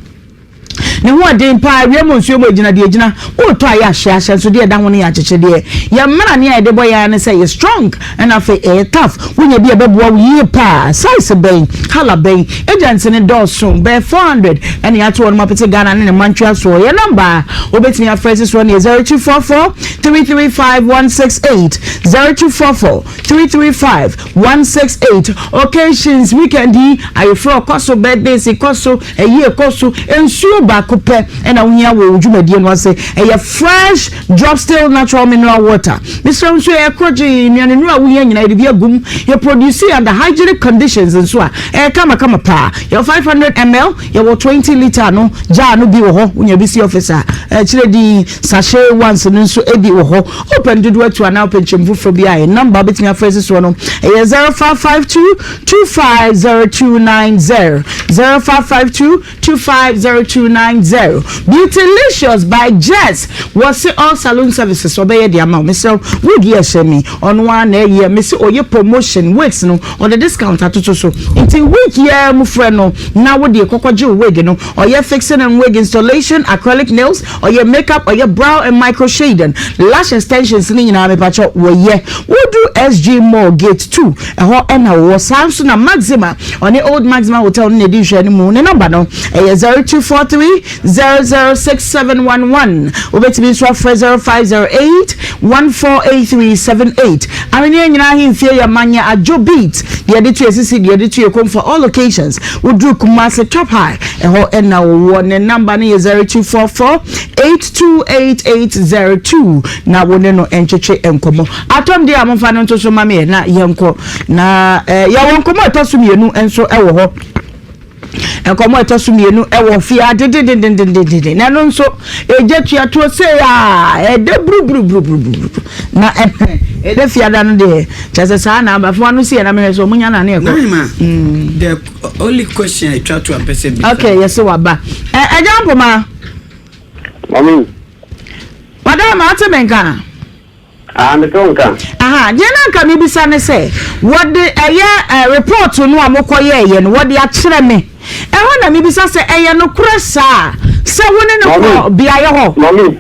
ne ho ɔden paa, awia mu nsuo mu ɛgyina deɛ ɛgyina, wotɔ a yɛ ahyɛ, ahyɛnsodeɛ ɛda ho no yɛ akyekyedeɛ. Yɛn mmara ne a yɛde bɔ yɛn ara ne sɛ ɛyɛ strong ɛna afei ɛyɛ tough. Wonya bi a ɛbɛboa wo yie paa. Size bɛn? Colour bɛn? Agents no dɔɔso, bɛyɛ 400 ɛna yɛato wɔnom apete Ghana ne ne mantwea soɔ. Yɛn number a wobɛtumi afrɛ si soɔ no yɛ 0244 335 168, 0244 335 168. Occasions, weekend yi, ayeforɔ kɔ so, birthdays kɔ so, ayie kɔ so, nsuo baako pɛ ɛna wohia wɔ wo dwumadie no ase, ɛyɛ fresh Drop still natural mineral water. Mesrɛ wo nso ɛyɛ korɔgyee, nnuane nnuro a wohia nyinaa yɛde bi agu mu. Yɛ produce under hygienic conditions nso a, ɛyɛ kamakama paa. Yɛwɔ 500 ml, yɛwɔ 20 litre no jar no bi wɔ hɔ. Wonya bi si office a, kyerɛ din. Sachet ones no nso bi wɔ hɔ. Wopɛ no dodoɔ atu anaa wopɛ nkyɛmu foforɔ bi a, yɛn number a wobɛtumi afrɛ si soɔ no, ɛyɛ 0552 250290, 0552 250290 Beautylicious by Jess wɔse all saloon services ɔbɛyɛ de ama wo mesrɛ wo wig yi ɛhyɛ me ɔno ara na ɛyɛ mese ɔyɛ promotion wigs no ɔde discount atoto so nti week yi ara mu frɛ no na wo deɛ kɔkɔ gye wo wig no ɔyɛ fixing and wig installation acrylic nails ɔyɛ makeup ɔyɛ brow and micro shading lash extensions ne nyinaa mepakyɛ wɔyɛ wodu SG mall gate 2 ɛhɔ ɛna wɔwɔ saa nso na Maxima Ɔne Old Maxima Hotel no na ɛdi nhwɛanimu. Ne nɔmba no yɛ 0243 006711. Wobɛtumi nso afrɛ 0508 148378. Ahweneɛ nyinaa ahemfie yɛ manyɛ adwo beat deɛ yɛde to yɛ sisi deɛ yɛde to yɛ kɔn for all occasions. Woduru Kumasi Top High ɛhɔ na wɔwɔ. Ne nɔmba no yɛ 0244 828802 na wo ne no ntwetwe nkɔmmɔ. Atɔm deɛ a momfa no nto so ma me na yɛnkɔ. Na eh, yɛwɔ nkɔmmɔ a ɛtɔ so mmienu nso wɔ hɔ. Nkɔmmɔ a ɛtɔ so mmienu wɔ fie adededendendenden. Na ɛno nso, ɛgya tuatoɔ sei a, ɛdɛ buruburuburuburuburu. Na ɛdɛ fiada no deɛ, kyerɛ sɛ saa na abafoa no si yɛ na mehwɛ sɛ ɔmo nya na ne ɛkɔ. Naima, mm. the only question atwa to ampɛ sɛ bisa. Okay, yɛsɛ waba. Ɛgya mpoma. Mami. Madam, ate me nka. Ah, mete wo nka. Aha, deɛ na anka mebisa ne sɛ, wɔde ɛyɛ eh, report no a mokɔyɛeɛ no, wɔde akyerɛ me. Ɛhɔ na mebisa sɛ, ɛyɛ nokorɛ saa sɛ wo ne no kɔɔ beaeɛ hɔ? Mami,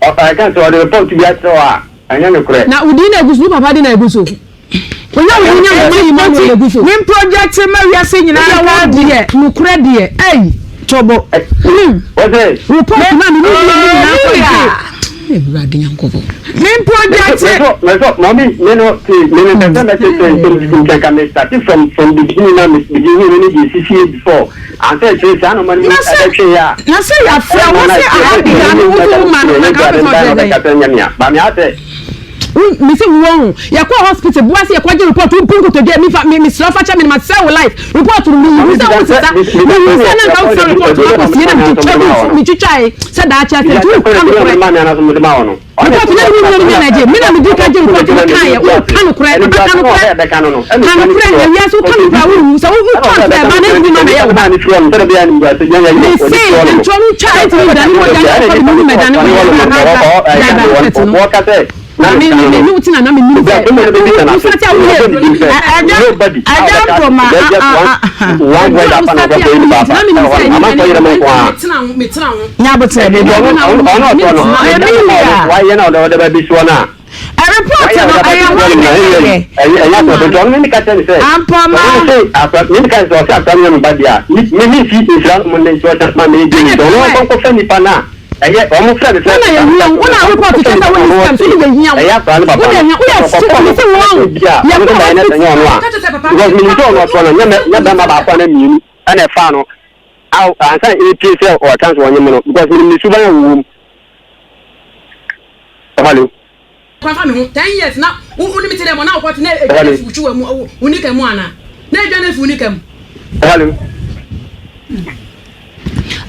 ɔka sɛ ɔde report bi akyerɛ wo a, ɛnyɛ nokorɛ. Na wo din na egu so, wo papa din na egu so. Onya wo din na mama Emmanuel egu so. Me project ma wiase nyinaa nka deɛ, nokorɛ deɛ, ei. Tobo. Wose. Report na me ne wo nyinaa kɔ gye. Awurade Nyankopɔn. Me project. Mɛsɔ, mami, me no, ti, me me pɛ sɛ mɛtete nsɛm bi nkyɛn ka me start from from the beginning na me begin hu ne deɛ esisi yɛ before ansa akyire saa nɔɔma no mu ɛbɛtwe yɛ a. Na sɛ yɛafrɛ wo sɛ aha deɛ no wo so wo ma no na ka wopɛ sɛ ɔkyerɛ sɛn. Ba me asɛ. Wo me se wo wɔn yɛ kɔ hospital bua se yɛ kɔ gye report wo bu nkotodwe mi fa mi mi srɛ fa kyɛ mi na ma sɛ wo life report no mi hu sɛ wo sesa mi hu sɛ na nka wo sɛ report no akɔ sie na mi twitwa bi mi twitwa yi sɛ daakye asɛ nti wo ka no korɛ report na mi mi mi na gye mi na mi di ka gye report no ka yɛ wo ka no korɛ papa ka no korɛ ka no korɛ na wiase wo ka no korɛ wo wu sɛ wo wo ka no korɛ ba na ebi ma na yɛ wo ba mi se ntwerɛ no twa ɛntumi ndane mogya ne ɔkɔ mi mi mɛdane mogya ne ɔkɔ no. Na me me me ne wo tena na me nim sɛ wo start a woyɛ ɛda ɛda mpoma ɛda wo start a woyɛ na me nim sɛ nipa ne me tena ho me tena ho nyabotrɛ de Emilia report no ɛyɛ hɔ na ɛyɛ ampoma Ɛyɛ wɔn frɛ no sɛ. Wo na yɛ hia wo, wo na report kyerɛ sɛ wo ni sika nso wo yɛ hia wo. Ɛyɛ akwadaa no papa no. Wo na hia, wo yɛ stupid, me se wo ahu. Bi a ɔno de mayɛ na ɛnyɛ ɔno a. Because menim sɛ ɔno ɔtoɔ no nyɛ nyɛ bɛrima baako anaa mmienu ɛna ɛfaa no aw ansa na ɛpie sɛ ɔka sɛ ɔnyem no because menim ne suban a wɔwɔ mu. Hello. Kwan fa me ho 10 years na wo wo ne me te dɛ mɔ na wokɔ te na edwa na efi wo kyiwa mu wo nika mu ana na edwa na efi wo nika mu. Hello.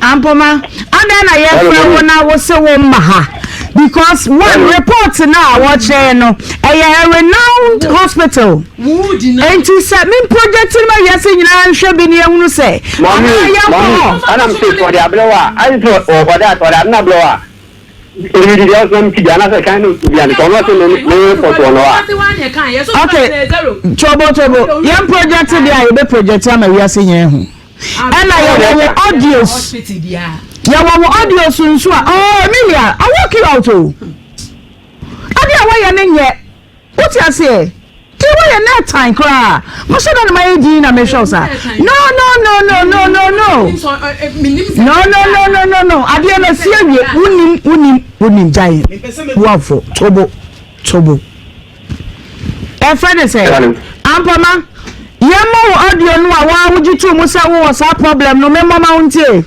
Ampoma, adɛn na yɛfrɛ wo na wo se wo mma ha? Because one report na a wɔkyerɛ no ɛyɛ a renowned hospital. Enti sɛ me project no ma wiase nyinaa nhwɛ bi ne yɛhunu sɛ Mami, anaa yɛnkɔ mami, hɔ. ɛna mse sɛ ɔde abrɛ wo a, ayɛ sɛ ɔde ɔde ade no abrɛ wo a. Nti deɛ ɔsɛ mi ti bi anasɛ kan no bi anka ɔno ɔsɛ mi mi report wɔ no a. Okay, tobo tobo, yɛn project deɛ a yɛbɛ project ama wiase nyɛ ho. Ɛna yɛwɔ wo audios, yɛwɔ wo audios nso a, oh Emilia, I walk you out o. Adeɛ a wɔyɛ no nyɛ. Wote aseɛ? Deɛ woayɛ no ɛtan koraa. Mahyɛ da na mayɛ din na mehwɛ wo saa. No no no no no no no. No no no no no no. Adeɛ no asi awie. Wonim wonim wonim gyae. Woafo tobo tobo. Ɛfɛ ne sɛ ampama yɛmmɔ wo audio no a woa wogye too mu sɛ wowɔ saa problem no memmɔ ma wo ntie.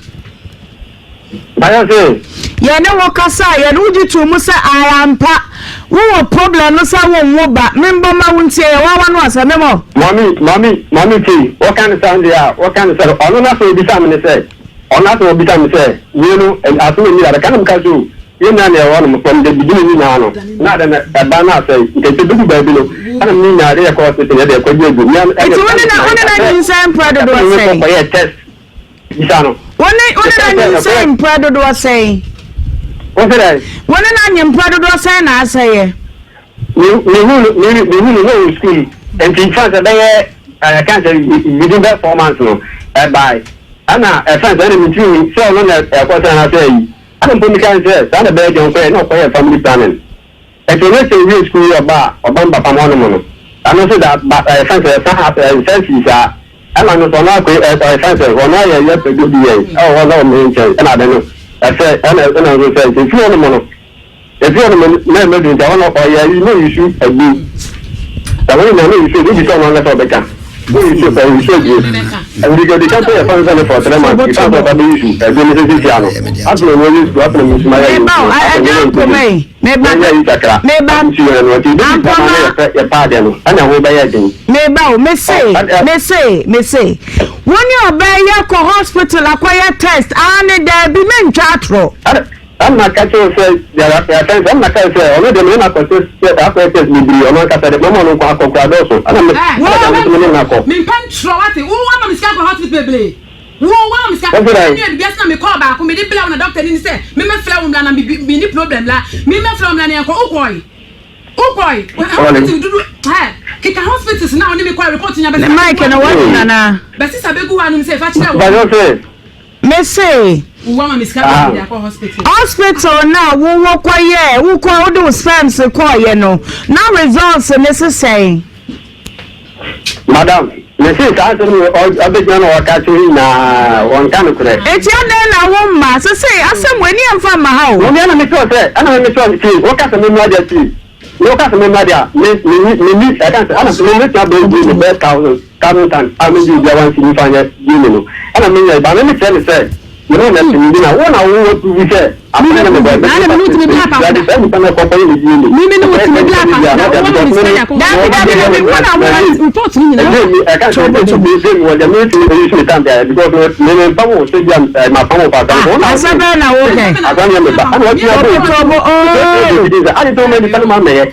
Mayɛ se. Yɛne wo kasae, yɛne wo gye too mu sɛ ae ampa wowɔ problem no sɛ wonwo ba, membɔ ma wo ntie, yɛ wawa no asɛ, memmɔ. Mummy, mummy, mummy tie, woka no saa deɛ a, woka no sɛ, ɔno n'asɛm a ɔbisa me ne sɛ, ɔno asɛm a ɔbisa me sɛ, wei no, asɛm a ɛnni adaka na meka sɛ o, yɛn nyinaa na yɛwɔ hɔnom, from the beginning nyinaa no, na ade no, ɛba no asɛe, nti ɛbɛdu baabi no, ɛna me nyinaa de yɛkɔ hospital, yɛde yɛkɔgye aduro, me ara, Nti wo ne na, wo ne na nyinsɛn mprɛ dodoɔ sɛn? Kɔyɛɛ test. Bisa no. Wo ne wo ne no anyinsɛn mprɛ dodoɔ sɛn? Wo se dɛn? Wo ne no anye mprɛ dodoɔ sɛn na asɛeɛ? Me mehu no me mehu no na ɔwɔ sukuu mu nti nfa sɛ bɛyɛ ɛɛ kan sɛ within bɛyɛ 4 months no ɛbae ɛna ɛfɛn sɛ ɛna mentumi hu sɛ ɔno na ɛkɔ sɛ anaasɛ ayi ɛna mpo meka sɛ saa na ɛbɛyɛ deɛ ɔnkɔyɛ na ɔkɔyɛ family planning. Nti ɔnyɛ sɛ owie sukuu yi ɔba a ɔba me papa hɔ nom no, ɛno nso da ba ɛɛ fɛn sɛ ɛsan ha ɛɛ nsa sii saa ɛna no nso ɔno akɔ ɛɛ ɔyɛ fɛn sɛ ɔno ayɛ yɛ pɛ bi yɛn ɛwɔ hɔ na ɔmo nkyɛn ɛna ade no ɛsɛ ɛna ɛna nso sɛ nti efie hɔ nom no efie hɔ nom na ɛmɛ du nti ɛhɔ no ɔyɛ ayi na oyisu agu ɛhɔ nyinaa na oyisu agu bi sɛ ɔno ankasa ɔbɛka na oyisu ɔyisu agu ɛnti ɔdi kan sɛ yɛ fɛn sɛ ne for 3 months nfa sɛ ɔba bɛ yisu agu ne sɛ sisi ano afei na ɔno ɔyɛ sukuu afei na mo nso ma yɛ ayi Meba o, afei ɛda na ɔno nkɔmɔ yi. Meba, Yɛnyɛ ayi kakra. meba, Nti yɛ no nti ebi ampa ma ma. no yɛ yɛ paa deɛ no ɛna ɛho bɛyɛ den. Meba o, mese, Ɔ, ɛ, ɛ. mese, mese, wo ne ɔbaa yi akɔ hospital akɔyɛ test, aane, daabi, mentwa atorɔ. Ɛna ɛna ka kyerɛ sɛ deɛ yɛafɛn sɛ ɛna ka sɛ ɔno deɛ mene no akɔ test sɛ akɔyɛ test bebree ɔno ankasa deɛ mama ɔno nko akɔ koraa dɔɔso ɛna me Ɛ, ɛna deɛ me nso me ne no akɔ. Mempɛ ntorɔ wate, wo woama me sika akɔ hospital bebree. Wo wa me sika Wose dɛn? me nua bibia sɛ na me kɔɔ baako me de blɛ wo na doctor ni ni sɛ me mɛ frɛ wo mmra na me me ni problem la me mɛ frɛ wo mmra na yɛn kɔ wo kɔɔ yi wo kɔɔ yi hospital dudu ɛ keka hospitals na wo ne me kɔɔ report nya bɛ Ne mic no wadu nana. bɛ sisa bɛ gu hɔ anum sɛ fa kyerɛ wo Bàjọ́ sè. Me se. Wo wa ma me sika bɛ de akɔ hospital. Hospital na wo wo kɔ yɛ wo kɔ wo de wo sperms kɔɔ yɛ no na results ne se sɛn. Madam, mese saa asɛm yi ɔbɛgyina na ɔka kyerɛ nyinaa ɔnka nokorɛ. Enti adɛn na wo mma? Sesei asɛm wei ne yɛmfa mma ha o. Mami ɛna mesrɛ sɛ ɛna me mesrɛ tie woka sɛ memmra deɛ tie me woka sɛ memmra deɛ a me menni menni ɛka sɛ ɛna me mɛtumi abɛn die me bɛyɛ thousand times a megye obi a wansi nifa nyɛ die me no ɛna menyɛ ba me mekyerɛ ne sɛ Me ne no te me na wo na wo wɔ prove sɛ aban na mebɔ ɛbɛ nipa sɛ sɛ nipa na kɔkɔ yɛ ne DNA ɛbɛ sɛ nipa ne bia na dabi because me no Dabi dabi dabi wo na wo wɔ report ni nyina ɛbɛ mi ɛka sɛ ɛbɛ mi ɛbɛ mi wɔ deɛ mi ti mi use mi time deɛ because me me mpa wo sɛ bia ɛ ma fa wo fa kan wo na Asɛ bɛn na wo kɛ asan yɛ me ba ɛna wɔte abɔ Obi ooo sɛ adi tɛ wɔn nipa no ma mɛyɛ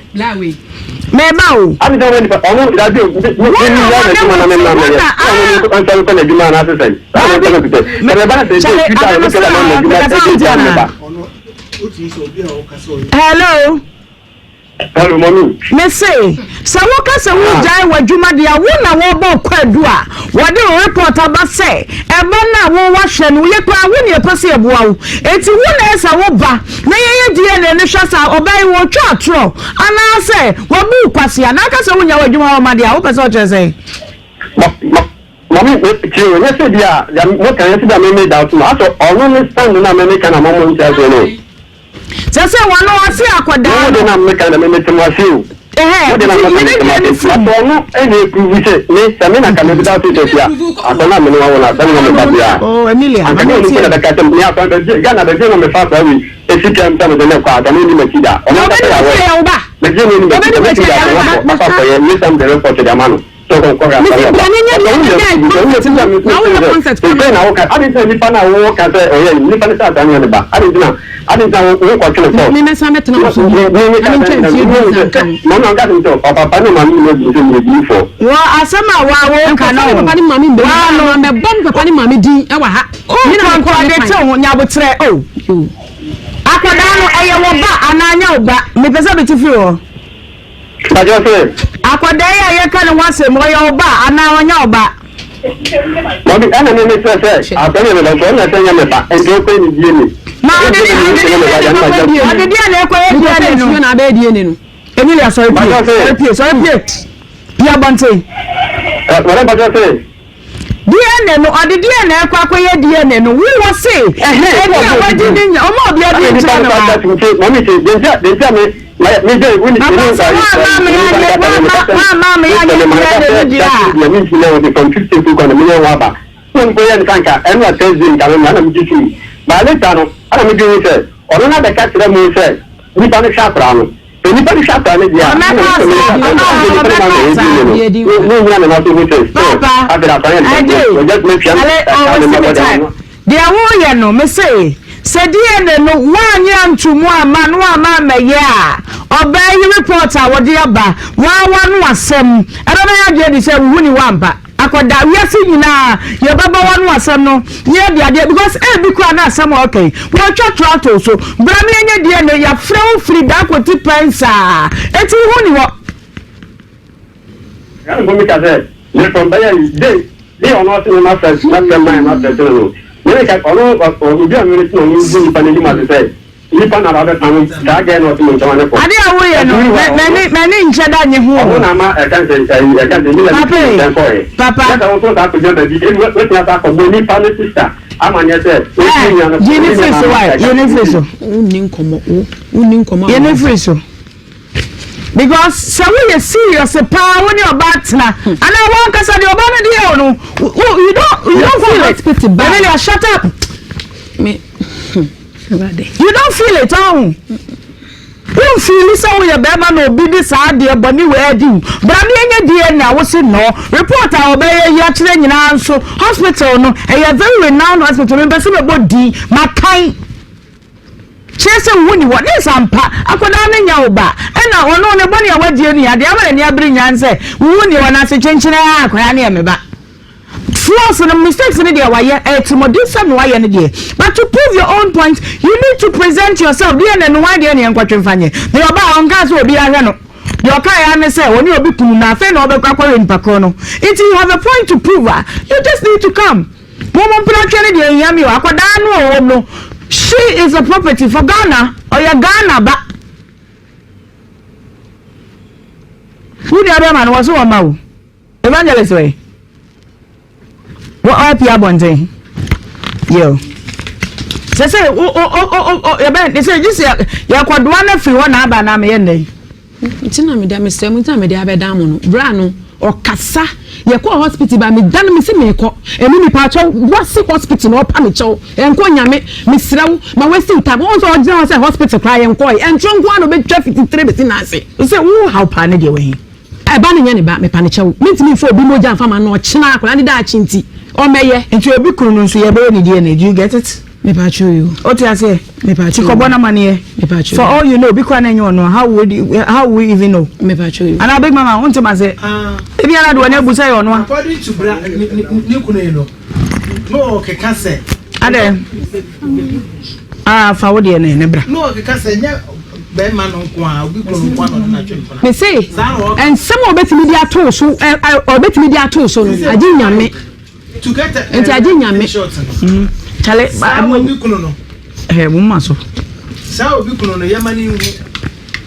Meba o. Adi tɛ wɔn nipa ɔno dabi o mi mi mi yɛ n'adwuma na mi na mɛyɛ ɔno nso nso n'adwuma na asesɛ Charlie, adama mekasa wo nti anaa? Hello. Hello, mommy. Me se, sɛ woka sɛ wogyae w'adwuma deɛ a, wo na wɔbɔ kwadu a wɔde wo report aba sɛ ɛba no a wo wahwɛ no yɛ koraa wo ne ɛpɛ sɛ yɛboa wo. Enti wo na ɛsɛ wo ba na yɛyɛ DNA no hwɛ sɛ ɔbaa yi wɔtwa atorɔ anaasɛ wabu wo kwasea na aka sɛ wonya w'adwuma hɔ ma deɛ a wopɛ sɛ ɔkyerɛ sɛn? Mami, tie o, nyɛ sɛ bi a, deɛ mo ka nyɛ sɛ bi a me me doubt no, asɛ ɔno ne stand no a me me ka na mo mo nte aseɛ no. Sɛ sɛ wɔn ɔse akɔdaa no. Mo de na me ka na me me te mo ase o. Ɛhɛ, Mo de na me ka me te mo ase. But ɔno ɛna epuruvu sɛ me sɛ me na ka me bi doubt sɛ fia akɔ na me ne wɔn na sɛ me na me ba bia. Oh, Emilia, Anka ne ɔno na bɛka sɛ me akɔ bɛ Ghana bɛ gye na me fa saa wi esi kɛm sɛ me de ne kɔ a, ka me ni m'akyi da. Ɔno Na ankasa ɔbɛdi yɛ w'akyi awɔ. ayɛ wo ba. Me gye ne ni m'akyi Ɔbɛdi da, w'akyi mɛtumi de ayɛ wo akɔ ba. akɔ akɔyɛ me sam de report de ama no. Mese bra na nya deɛ na gyae concert no na woyɛ concert kɔ no. Me mɛsan bɛtena wo so bio na mentwa mfie 30 nka ho. Wɔ asɛm a wa wo ka no Nkɔfa me papa ne maame mbɛmu wa no ma mɛbɔ me papa ne maame din wɔ ha. O Me na mekɔɔ kɔnkɔn ne de kwan. te ho nyabotrɛ o. Yo. Akwadaa no ɛyɛ wo ba anaa nyɛ wo ba? Mepɛ sɛ mete firi hɔ. Mpakyɛw sɛ. Akwadaa yi a yɛka ne ho asɛm ɔyɛ wo ba anaa ɔnyɛ wo ba? Mami ɛna me mesrɛ sɛ akwadaa no yɛ me ba nti ɔno na ɛsɛ nyɛ me ba nti ɔkɔ ne DNA. Na ɔde deɛ ɔde deɛ na ɛkɔyɛ DNA no. na abɛyɛ DNA no. Emilia sɔre pie sɔre pie sɔre pie pie abɔnten. Madam mpakyɛw sɛ. DNA no ɔde deɛ na ɛkɔ akɔyɛ DNA no wo wɔ se ɛni a wagye ne nya ɔma obi adi nkyerɛ no a. Papa sɛ woamma me anyɛ woamma me anyɛ DNA no deɛ a. Onipa no hwɛ akwadaa no deɛ a, ɛna Ɔmmɛka ne saa, sɛ ɔmmɛka nipa no ma saa. na ɛdi no no, ne nyina ne nan so ho sɛ still Papa, afei akwadaa no yɛ ne Agye, ba bio, ɔgya tumi atua ale, ɛka ne ɔwɔ mma me bɔda time. no. Deɛ woyɛ no, me se, sɛ DNA no woanyɛ anto mu amma na woamma ammɛyɛ a, ɔbaa yi report a wɔde aba, woawa no asɛm, ɛbɛma yɛagye adi sɛ wo ho ni hɔ ampa. Akɔda wiase nyinaa yɛbɛbɔ wano asɛm no na yɛde adeɛ because ebi koraa na asɛm a ɔka yi wɔatwa to ato so bra me yɛnyɛ DNA yɛafrɛ wo firi Daakoti pɛn saa eti wo ho ni hɔ. Ghana fo mi ka sɛ me from bɛyɛ yi de de ɔno ɔse me ma frɛ ma frɛ man ma frɛ tene no me ne ka ɔno obi a me ne tene ɔno bu nipa n'anim ase sɛ Nipa na ba bɛpam saa girl no ɔte mo nkyɛn ne kɔ. Ade a woyɛ no m'ani m'ani nkyɛ da nye ho o. Ɔno na ama ɛka sɛ ɛyi ɛka sɛ mi na mi Papa fi e nkyɛn kɔɛ. papa. Yɛ sɛ woso saa akɔgyina baabi ebi wetumi asa akɔbɔ nipa ne sister amaneɛ sɛ Ɛ osi nua no yi ne firi so wae yi ne firi so. Wonni nkɔmmɔ wo wonni nkɔmmɔ a Yi ne firi so because sɛ woyɛ serious paa wo ne ɔbaa tena anaa wankasa deɛ ɔbaa no de yɛ wo no wo you don't you don't feel it. Hospital baa. Emilia shut up. Me You don't feel it ɔho. Wo nfeeli sɛ woyɛ bɛrima na obi de saa adeɛ bɔne wei adi wo. Bra ne ɛnyɛ DNA wo se nɔɔ. Report a ɔbɛyɛ yi akyerɛ nyinaa nso hospital no ɛyɛ very renowned hospital mempɛ sɛ mɛbɔ din makan kyerɛ sɛ wo ni hɔ ne nsa mpa akwadaa no nya wo ba ɛna ɔno ne bɔne a wadie no yɛ adeɛ ama n'ani abere nyinaa ne sɛ wo ni hɔ no ase kyenkyene a akwadaa no yɛ me ba. Flaws no mistakes no deɛ wayɛ ɛyɛ tirimɔdensɛm na wayɛ no deɛ but to prove your own point you need to present yourself deɛ na ɛno hwan deɛ na yɛnkɔtwe mfa nyɛ deɛ ɔbaa ɔnkaa sɛ obi ahwɛ no deɛ ɔkaa ya ne sɛ ɔne obi kunu na afei na ɔbɛkɔ akɔhwɛ nipa korɔ no nti you have a point to prove a you just need to come mo mo mpena twɛ no deɛ nhia mi o akwadaa no ɔwɔ no she is a property for Ghana ɔyɛ Ghana ba wo nua bɛma no wɔ so wɔn ma wo. Evangelist wɛ. Wɔ ɔpie abɔnten. Yo. Sɛ sɛ o o o o o yɛbɛn ne sɛ gye sɛ yɛkɔdoa no afiri hɔ na aba na meyɛ nnɛ yi. Nti na mede mesrɛ mo nti na mede abɛdan mo no bra no ɔkasa yɛkɔɔ hospital ba meda no mese meekɔ ɛne nipa akyɛw wase hospital na ɔpa me kyɛw ɛnkɔ nyame mesrɛ wo ma wasi wo tam wɔn sɛ ɔgyina hɔ sɛ hospital koraa yɛnkɔe ɛntwerɛ nko ara na ɔbɛtwa fititire bɛsi n'ase. Sɛ wo haw paa ne deɛ wɔ he? Ɛba no nyɛ ne ba, mepa no kyɛw. Mentumi mfa obi mogya mfa ma no ɔkyena akwadaa no daakye nti ɔmmɛyɛ. Nti obi kunu no nso yɛbɛyɛ ne DNA, do you get it? Mepakyɛw yoo. Wote aseɛ? Mepakyɛw Ti kɔbɔ no amaneɛ. Mepakyɛw For all you know, obi koraa na ɛnyɛ ɔno a, how would you, how will we even know? Mepakyɛw yoo. Anaa Big Mama, wonte m'aseɛ? Ebi ara de wɔn abu sɛ ɛyɛ ɔno a. According to bra ne ne kunu yi no, na ɔkeka sɛ. Adɛn? Ah, fa wo deɛ no ne bra. Na ɔkeka sɛ nyɛ bɛrima no nko a, obi kunu no nko a na ɔde no atwe mpena. Mese, nsɛm a ɔbɛtumi de ato wo so, ɛ ɛ ɔbɛtumi de ato wo so no, agye Nyame. To get a, Nti agye Nyame. short no. Chale, Saa obi kunu no. Ɛ, mo ma so. Saa obi kunu no, yɛma no nhu.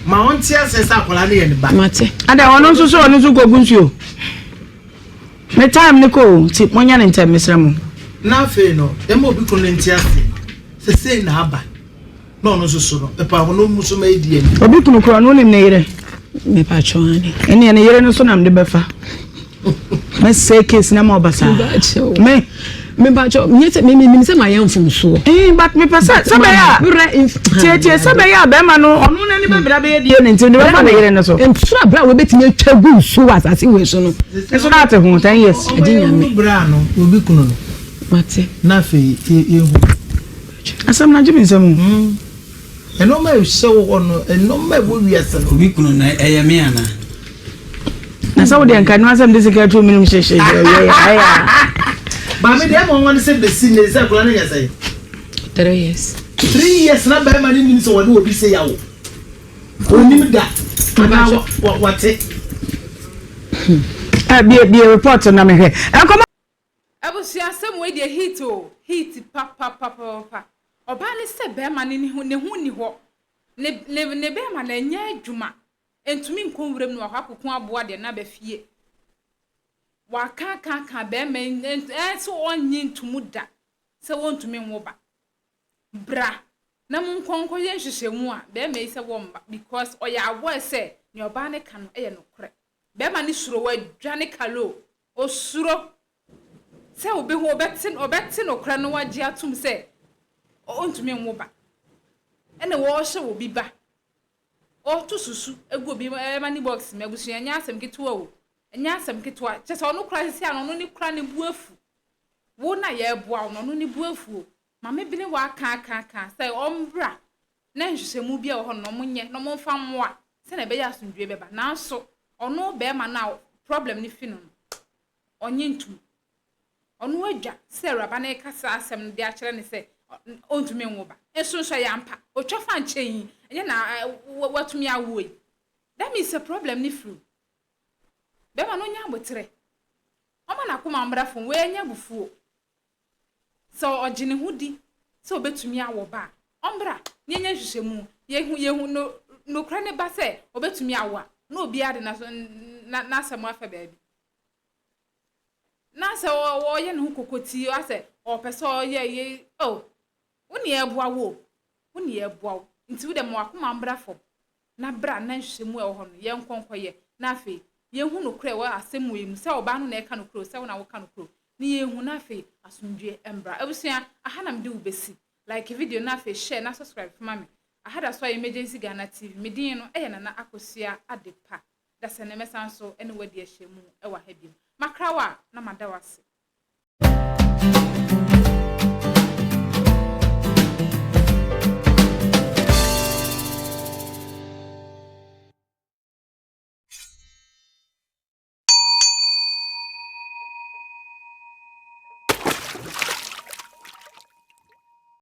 Ma ɔnte aseɛ sɛ akwadaa no yɛ ne ba. Mate. Adɛn, ɔno nso so ɔno nso kɔgu nsuo. Me time no kɔ o, nti monyɛ no ntɛm mesrɛ mo. Na afei no, yɛma obi kunu no nte aseɛ sɛ sei na aba, na ɔno nso so no, ɛpa ho na ɔmmu so ma ɛdi ani. Obi kunu korɔ no wonim ne yere? Mepakyɛw ane. Ɛneɛ ne yere no so na mede bɛfa. Mɛsɛe case no ama ɔba saa. Me. Mepakyɛw, nyɛ sɛ me menim sɛ mayɛ mfomsoɔ. Eh, but mepɛ sɛ sɛ bɛyɛ a tietie sɛ bɛyɛ a bɛrima no ɔno n'ani bɛbra bɛyɛ die ne nti ne bɛfa ne yere no so. Nso abira a wɔbɛtumi atwa gu nsuo wɔ asase wei so no. Nso na ate ho 10 years. Agye nyame. Bra no obi kunu no. Mate. Na afei yɛhu. Asɛm no agye me nsam o. Mm. Nneɛma a ɛhyɛ wo hɔ no, nneɛma a ɛwɔ wiase no. Obi kunu na ɛyɛ me ana? Na sɛ wodeɛ nka no asɛm de sika to menom hyehyɛ yɛ Maame deɛ ɛma wɔn sɛ besi ne sɛ akwadaa no yɛ sɛ. 3 years. Three years na bɛrima no nim sɛ wɔne obi se yawo. Onim da anaa wate. Bie bie report na mehwɛ. Nkɔmɔ. Abusua asɛm wei deɛ heat o, heat papapapapa. Ɔbaa ne sɛ bɛrima no ne ho ne ho nni hɔ. Ne ne ne bɛrima no ɛnyɛ adwuma. Ntumi nkɔ nwuram na wakɔ akɔku aboa deɛ no aba fie. Waka aka aka bɛrima yi ɛnso ɔnnye ntomu da sɛ wɔntumi nwo ba. Bra na monkɔ nkɔyɛ nhwehwɛmu a bɛrima yi sɛ wɔmma because ɔyɛ aware sɛ nea ɔbaa no ka no yɛ nokorɛ. Bɛrima no suro wadwane kalo. Osuro sɛ obehu ɔbɛte ɔbɛte nokorɛ no wagye atom sɛ ɔntumi nwo ba. Ɛna wɔrehyɛ obi ba. Ɔreto susu gu obi money box mu abusua ɛnyɛ asɛm ketewa o. Ɛnyɛ asɛm ketewa. Kyerɛ sɛ ɔno koraa sisi ano ɔno ne koraa ne bo afu. Wo na yɛreboa wo no ɔno ne bo afu o. Maame bi ne wo aka aka aka sɛ ɔmbra na nhwehwɛmu bi a ɛwɔ hɔ no wɔnyɛ na wɔmfa mmoa sɛnea ɛbɛyɛ asomdwoe bɛba. Nanso ɔno barima no a problem no fi no no, ɔnye ntom. Ɔno adwa sɛ awuraba no reka saa asɛm no de akyerɛ no sɛ ɔntumi nwo ba. Nso nso ɛyɛ ampa. Otwa fa nkyɛn yi, ɛnyɛ na watumi awo yi. That means sɛ problem no firi wo. Bɛrima no ɔnya aboterɛ. Ɔma n'akoma mmra fam, wei ɛnyɛ abufuo. Sɛ ɔgye ne ho di sɛ obetumi awo ba a, ɔmmra na yɛnyɛ nhwehwɛmu. Yɛhu yɛhu no nokorɛ no ba sɛ obetumi awo a, na obiara de n'aso na n'asɛm afa baabi. Na sɛ ɔyɛ ne ho kokotii asɛ ɔpɛ sɛ ɔyɛ yɛ oh, wo ne ɛboa wo o, wo ne ɛboa wo. Nti wo deɛ ma w'akoma mmra fam. na bra na nhwehwɛmu a ɛwɔ hɔ no yɛnkɔ nkɔyɛ na afei yɛnhu nokorɛ a ɛwɔ asɛm wei mu, sɛ ɔbaa no na ɛreka nokorɛ o, sɛ wo na woka nokorɛ o, na yɛnhu na afei asomdwoeɛ mbra. Abusua, aha na mede wo bɛsi. Like video no na afei share na subscribe ma me. Aha da so ayɛ Emergency Ghana TV. Me din no yɛ Nana Akosua Adepa. Dasani mɛsan so ne wo adi ahyiamu wɔ ha biom. Makra wo a na mada wo ase.